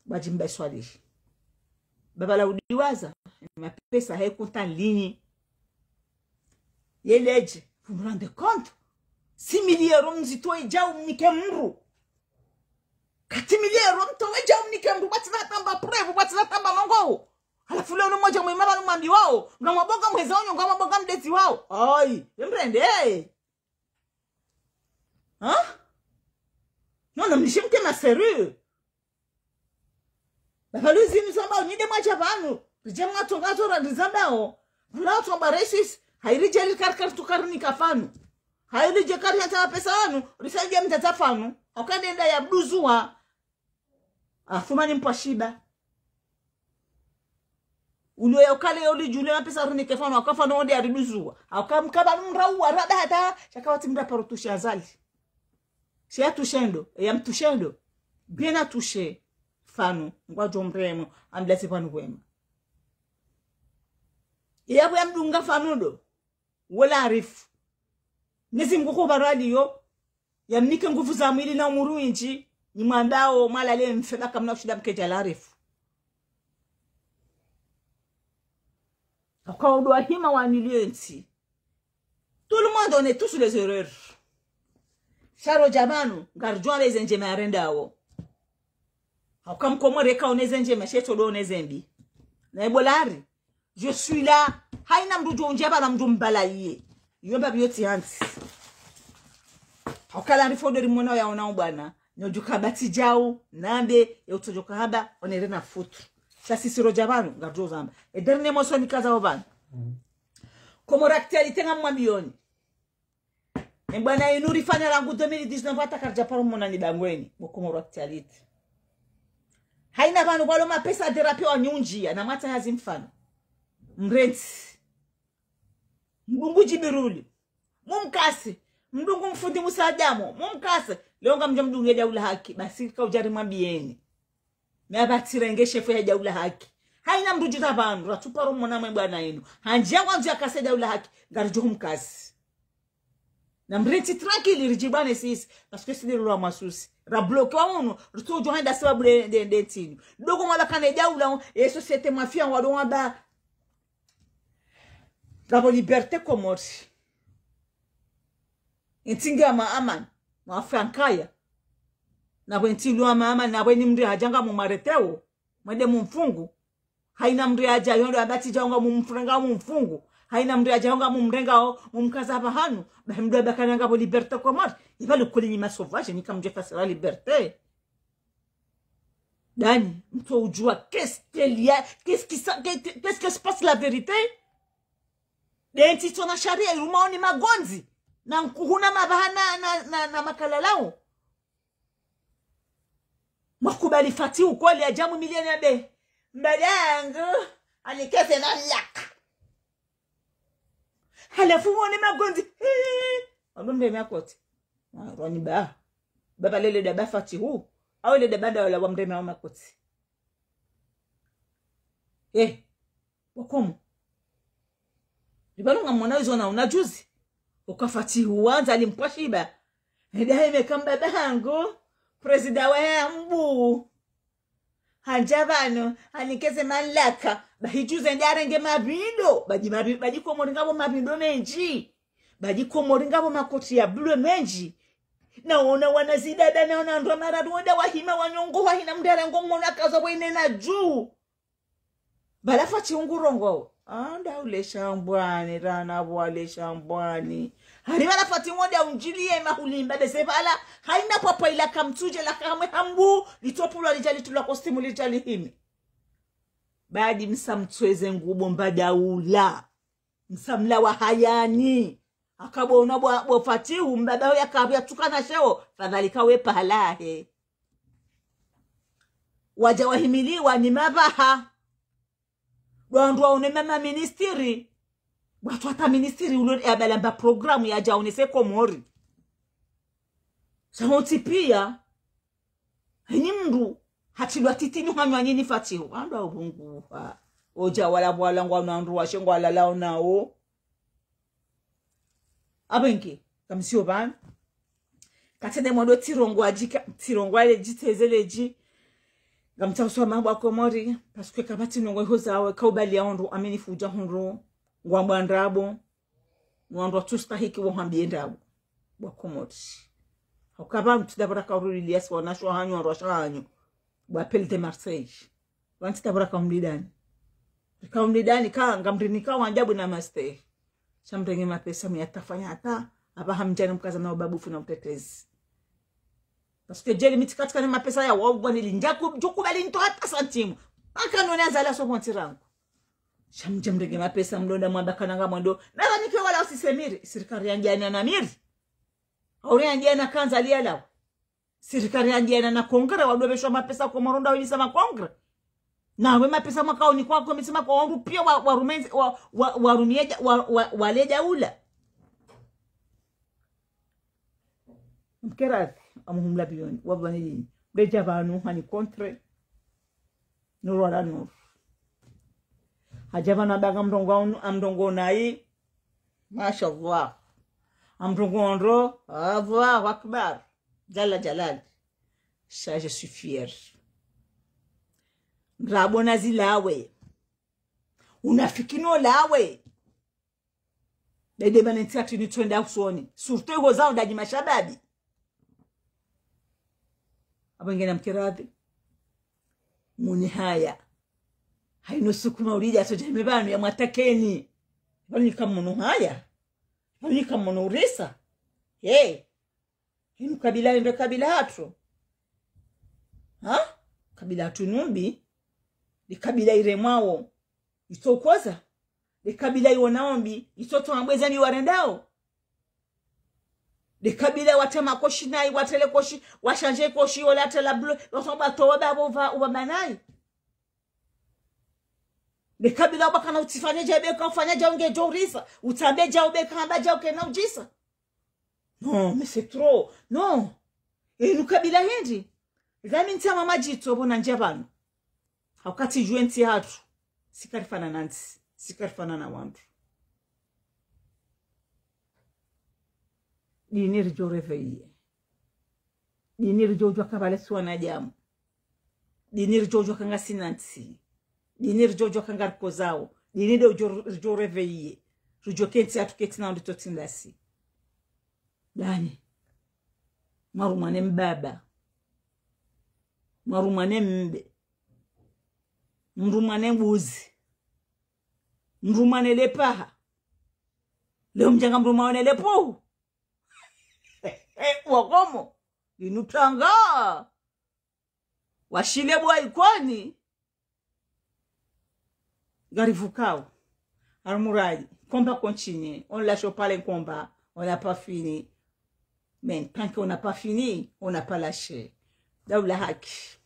Bo Djimba Iswali. Baba la udiwaza, mapesa he compte en ligne. Yeledje, vous vous rendez compte? Six mille euros mzitowe djau mnike mndru. Quatre mille euros mtowe djau mnike mndru, ba tsina tamba preuve, ba tsina tamba ndrongo. Halafu leo ni mwadja mwema pvanu mwambi wao, ngamwabonga mweza wanyu, ngamwabonga mdetsi wao. Ayi, ye mrende, eh. Hein? Non, non, mnishimke ma sérieux. Baba luzi mzamba, unide mwadja pvanu. Ridje mwatonga zora ndizambao. Vula utomba réussi. Hayi ridje li kari kari tukari nika pvanu. Hayi ridje kari hata pesa wanu, risaidie mtata pvanu. Hauka nenda ya mduzuwa. Afumani mpwa shiba. Ulo ya ukale yo lidjule mapesa runike pvanu, hauka pvanu onde ariduzuwa. Hauka mkaba numra uwa rada hata, sha ka wati mra paro tushe Azali. Sha ya tushe ndo, ya mtushe ndo. Bien atushe pvanu, ngwadjo mremo, amlaze pvanu wema. Ya bwe ya mdunga pvanu ndo. Wola arifu. Mnyezi Mngu kubarwaliyo, yamnike nguvu za mwili na umuru windji, nimwambao mwalale mfe baka mna ushinda mkedja la arifu. Hauka udo wahima wa milioni ntsi. Tout le monde, on est tous les erreurs. Sha rodja pvanu, ngaridjuwa leze ndjema yarendao. Hauka mkomori eka oneze ndjema, shetso do oneze mbi. Na ibolari, je suis là. Haina mndru djo undjia pvanu mndru mbala iye. Iyo mba biyo tsi hantsi. Hauka la rifo do rimwona ya ona ubwana. Nyo djuka bati djau, nambe, ye utsodjoka haba, onere na futu. Sha sisi rodja pvanu, ngaridjo zamba. E dernier morceau nikaza opvanu. Comores Actualité ngamwambiyoni. E bwana inu rifanya rangu deux mille dix-neuf hata karidja paro mona ni bangweni, bo Comores Actualité. Haina pvanu pvalo mapesa déraper wa nyunjia, na mwata hazi mfano. Mrentsi. Mdungu Djibiruli. Mumkase. Mdungu mfundi Musa Adamu. Mumkase. Leo ngamdjo mdunge daula haki. Basi kaudja rimwambiyeni. Mi apvatsirenge shefu ya daula haki. Haina mndru djuta pvanu, ratsu paro mona mwe bwana inu. Handjia wandzo yakase daula haki, ngaridjo humkasi. Na mrentsi tranquille, ridjibwane sisi, parce que sisi ndo lwa masusi. Ra bloqué wa unu, ritsodjo henda sababu nde, nde, nde ntsi inu. Dogo mwala kane daula, e société mafia wado wamba. Ngapvo liberté Comores. Entsi nge ama amani, mwa frankaya. Na bwe ntsi lu ama amani, na bwe ni mndru hadja ngamumwareteo, mwende mumfungu. Haina mndru yadja yondo abati dja ngamumfrenga mumfungu. Haina mndru yadja ngamumrenga o, mumkaza pvahanu. Bahi mndru abakana ngapvo liberté Comores. Iba lukuli nyi ma sauvage, nyi kamdje fasira liberté. Dani, mtso udjua, qu'est-ce qu'il y a, qu'est-ce qui ça, qu'est-ce qui se passe la vérité? Nde ntsi tsona sharia, irumaoni magondzi, na nkuhuna mabaha na, na, na, na makalalau. Mwakubali fati ukweli ya djamu milioni ya be. Mbaba hangu, anikeze na laka. Halafu wone magondzi. Hee. Walo mndre makoti. Rwani ba. Baba lele daba Fatihu. Au lele daba nda wala wa mndre makoti. Eh. Wakomo. Libalo ngamwona izo na una juzi. Uka Fatihu wandza alimpwa shiba. Eda heme kamba bahangu. Prezida wa yambu. Handja pvanu, anikeze malaka. Bahi juzi nde arenge mabindo. Badi mabi-, badi Komori ngapvo mabindo mendji. Badi Komori ngapvo makoti ya bleu mendji. Naona wana zidada, naona ndro maradu, wada wahima wanyongo, wahina mndru arengo mwana kaza wene na juu. Bala Fatihu ngurongoa. Anda ule shambwani, rana wale shambwani. Hari bala Fatihu nde aundjiliye mahulimba dese bala. Haina pwapwa ila kamtsudje la kamwe hambu. Litopulwa lidja litula kostimu lidja lihimi. Badi msa mtsweze ngubo mbaba ula. Msa mlawa hayani. Akabona bo, bo Fatihu, mbaba uya kabu ya tukana sheo. Fadhali kawe pahalahe. Wadja wahimiliwa ni mabaha. Ndo wandru waone mama ministiri. Watru hata ministiri ulo ya bala mba programu yadja onese Komori. Sha wontsi pia. Heni mndru hatsilwa titini hanywa nyini Fatihu. Wandru wa ubunguha. Odja wala bwala ngwa na wandru washe ngwa lala onao. Abenge, kamsio pvanu. Katsende mwando tsirongoa djika, tsirongoa le dji, tseze le dji. Ngamtsauswa mambo ya Komori, parce que kapvatsi ndrongoo iho zawe, kaubali ya ondro, amini fudja hondro, ngwambwa ndrabo, wandru watsustahiki wahambie ndrabo, wa Komori. Hauka pvanu tsidabura kauruli liasi wanasho hanyu, wandru washa hanyu, wa Appel de Marseille. Pvanu tsidabura kaumlidani. Kaumlidani ka, ngamrinika wandjabu na mastehi. Sha mrenge mapesa muyatafanya hata, apvaha mdjani mkaza na ubabufu na utetezi. Parce que djeli mi tsikatsika ne mapesa ya wau bwani lindjaku, djuku bali nto hata santimu. Aka none azala so pvontsi rangu. Sha mdje mrenge mapesa mlonda mwamba kana ngamwando. Na pvanike wala usisemiri, sirikali yandjana na miri. Auri yandjana kandza liyalawa. Sirikali yandjana na kongre, wadobeshwa mapesa Komori ndo wabisa makongre. Nawe mapesa makaoni kwako, misi mako wandru pia wa, wa rumenzi, wa, wa, wa rumieja, wa, wa, waleja ula. Mkeradhi, amuhumla bioni, wabani lini. Beja pvanu hani contre. Nuru ala nuru. Hadja pvanu abanga mrongo unu, amrongo nayi. Mashallah. Amrongo ndro, Allahu Akbar. Jalla Jalal. Ça, je suis fier. Ndrabo nazilawe. Unafiki nolawe. Dede mana ntsi hatru nitswenda usoni. Surtout iho zao ndadji mashababi. Apvo ngena mkeradhi. Muni haya. Haino suku maulidi asodja ime pvanu ya mwatakeni. Pvanu nika munu haya. Pvanu nika munu urisa. Hey. Hinu kabila ndo kabila hatru. Ha? Kabila hatru numbi. Ndi kabila iremwao. Itsokoza. Ndi kabila iwonao mbi. Itsotoa mbweza ni warendao. Ndi kabila watema koshi nayi, watele koshi, washanje koshi, wala tela blo, wasomba towa babo va, uba manayi. Ndi kabila ubakana utsifanye dja beka, ufanye dja unge djo urisa, utsambe dja ubeka, amba dja ukena udjisa. Non, mais c'est trop. Non. Inu kabila hindri. Dhami ntsama madjitso pvo nandja pvanu. Haukati djuwe ntsi hatru. Sikarifana na ntsi. Sikarifana na wandru. Dini ridjo réveiller. Dini ridjo udjuwa kabale suwa na djamu. Dini ridjo udjuwa kanga sina ntsi. Dini ridjo udjuwa kanga rikozao. Dini ndo udjo, ridjo réveiller. Ridjo kentsi hatru kentsi na wandru totsi ndasi. Dani. Mwarumwa ne mbaba. Mwarumwa ne mbe. Mrumwa ne mbuzi. Mrumwa ne lepaha. Leo mdjanga mrumwa ne lepuhu. Wakomo. Linu tanga. Washile bwa Ikoni. Ngarivukao. Almuradi, combat continue. On lâche pas le combat. On n'a pas fini. Mais tant qu'on n'a pas fini, on n'a pas lâché. Daula haki.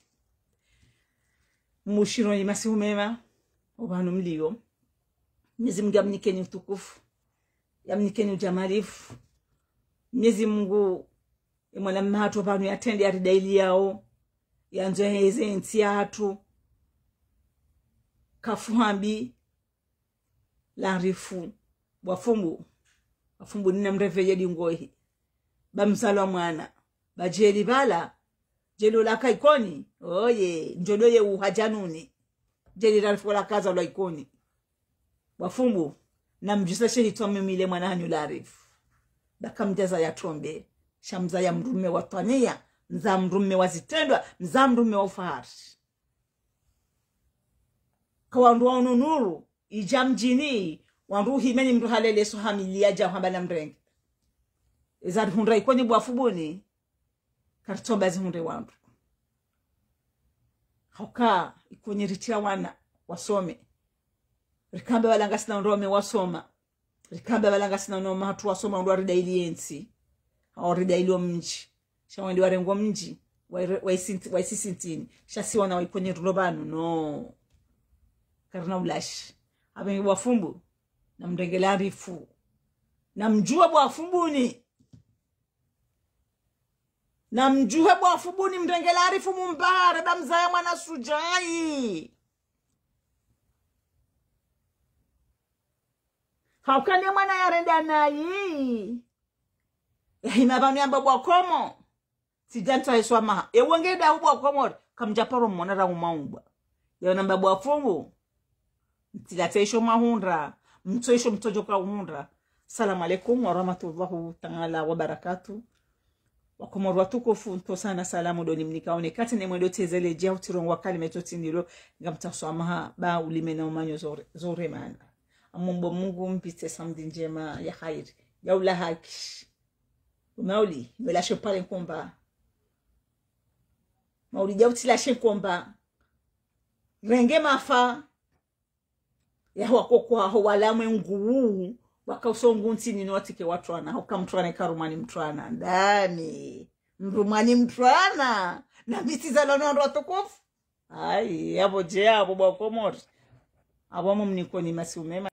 Mshironi masihu mema, opvanu mlio. Mnyezi Mungu yamnikeni utukufu, yamnikeni ujamalifu. Mnyezi Mungu, ye mwana mhatru pvanu yatrende yaridailiyao, yandzo yaheze ntsi yahatru. Kafu hambi, larifu. Bwa Fumbu, bwa Fumbu nina mreveye dingohi. Ba mzalwa mwana, ba djeli pvala, djeli ola ka Ikoni, oye, ndjodo ye uha djanuni. Djeli larifu ola kazalwa Ikoni. Bwa Fumbu, namdjusa she hitswa mimi le mwana hanyu larifu. Ba kamdjaza ya trombe, sha mzaya mdrume wa twaniya, mzaya mdrume wa zitrendwa, mzaya mdrume wa ufahari. Ka wandru wa unu nuru, idja mdjini, wandru uhimeni mndru halele so hamiliya dja hamba namrenge. Eza rihundra Ikoni bwa Fumbuni, karitsomba zihundre wandru. Hauka, Ikoni ritriya wana, wasome. Rikamba pvala ngasina wandru waume wasoma. Rikamba pvala ngasina wana waume hatru wasoma wandru waridaili yentsi. Hau ridaili omdji. Sha wende warengo mdji. Waire-, waisinti-, waisisintini. Sha si wana wa Ikoni rilo pvanu, no. Karina ulashi. Apvenge bwa Fumbu. Namrenge larifu. Namdjuwe bwa Fumbuni. Namdjuwe bwa Fumbuni mrenge larifu mumbare ba mzaya mwana sudjai. Hauka ne mwana yarenda nayi. Yahima pvanu yamba bwa Komori. Tsidja ntsahe swamaha. Ewe ngeda ubwa Komori. Kamdja paro mwana ra umaumbwa. Yao namba bwa Fumbu. Mtsilatse isho mwahundra. Mtso isho mtsodjoka uhundra. Salamu alaikum wa rahmatullahi ta'ala wa barakatuh. Wakomori watukufu, ntso sana salamu ndo nimnikaone. Kati ne mwendo tezele djau tsirongowa kalima itso tsi ndilo, ngamtsaho swamaha, ba ulime na umanyo zore, zore mana. Amumbo Mungu mpvitse samedi ndjema ya hairi. Ya ula haki. Umauli, mwelashe pvale nkomba. Mauli djau tsilashe nkomba. Renge mafa. Yaho wakoko aho wala mwengu wu, waka usongu ntsini no watsike watrwana, hauka mtrwana ikarumwa ni mtrwana. Ndani. Mrumwa ni mtrwana. Na misiza lono wandru watukufu. Ayi, apvo dje apvo bwa Komori. Apvo mumnikoni masihu mema.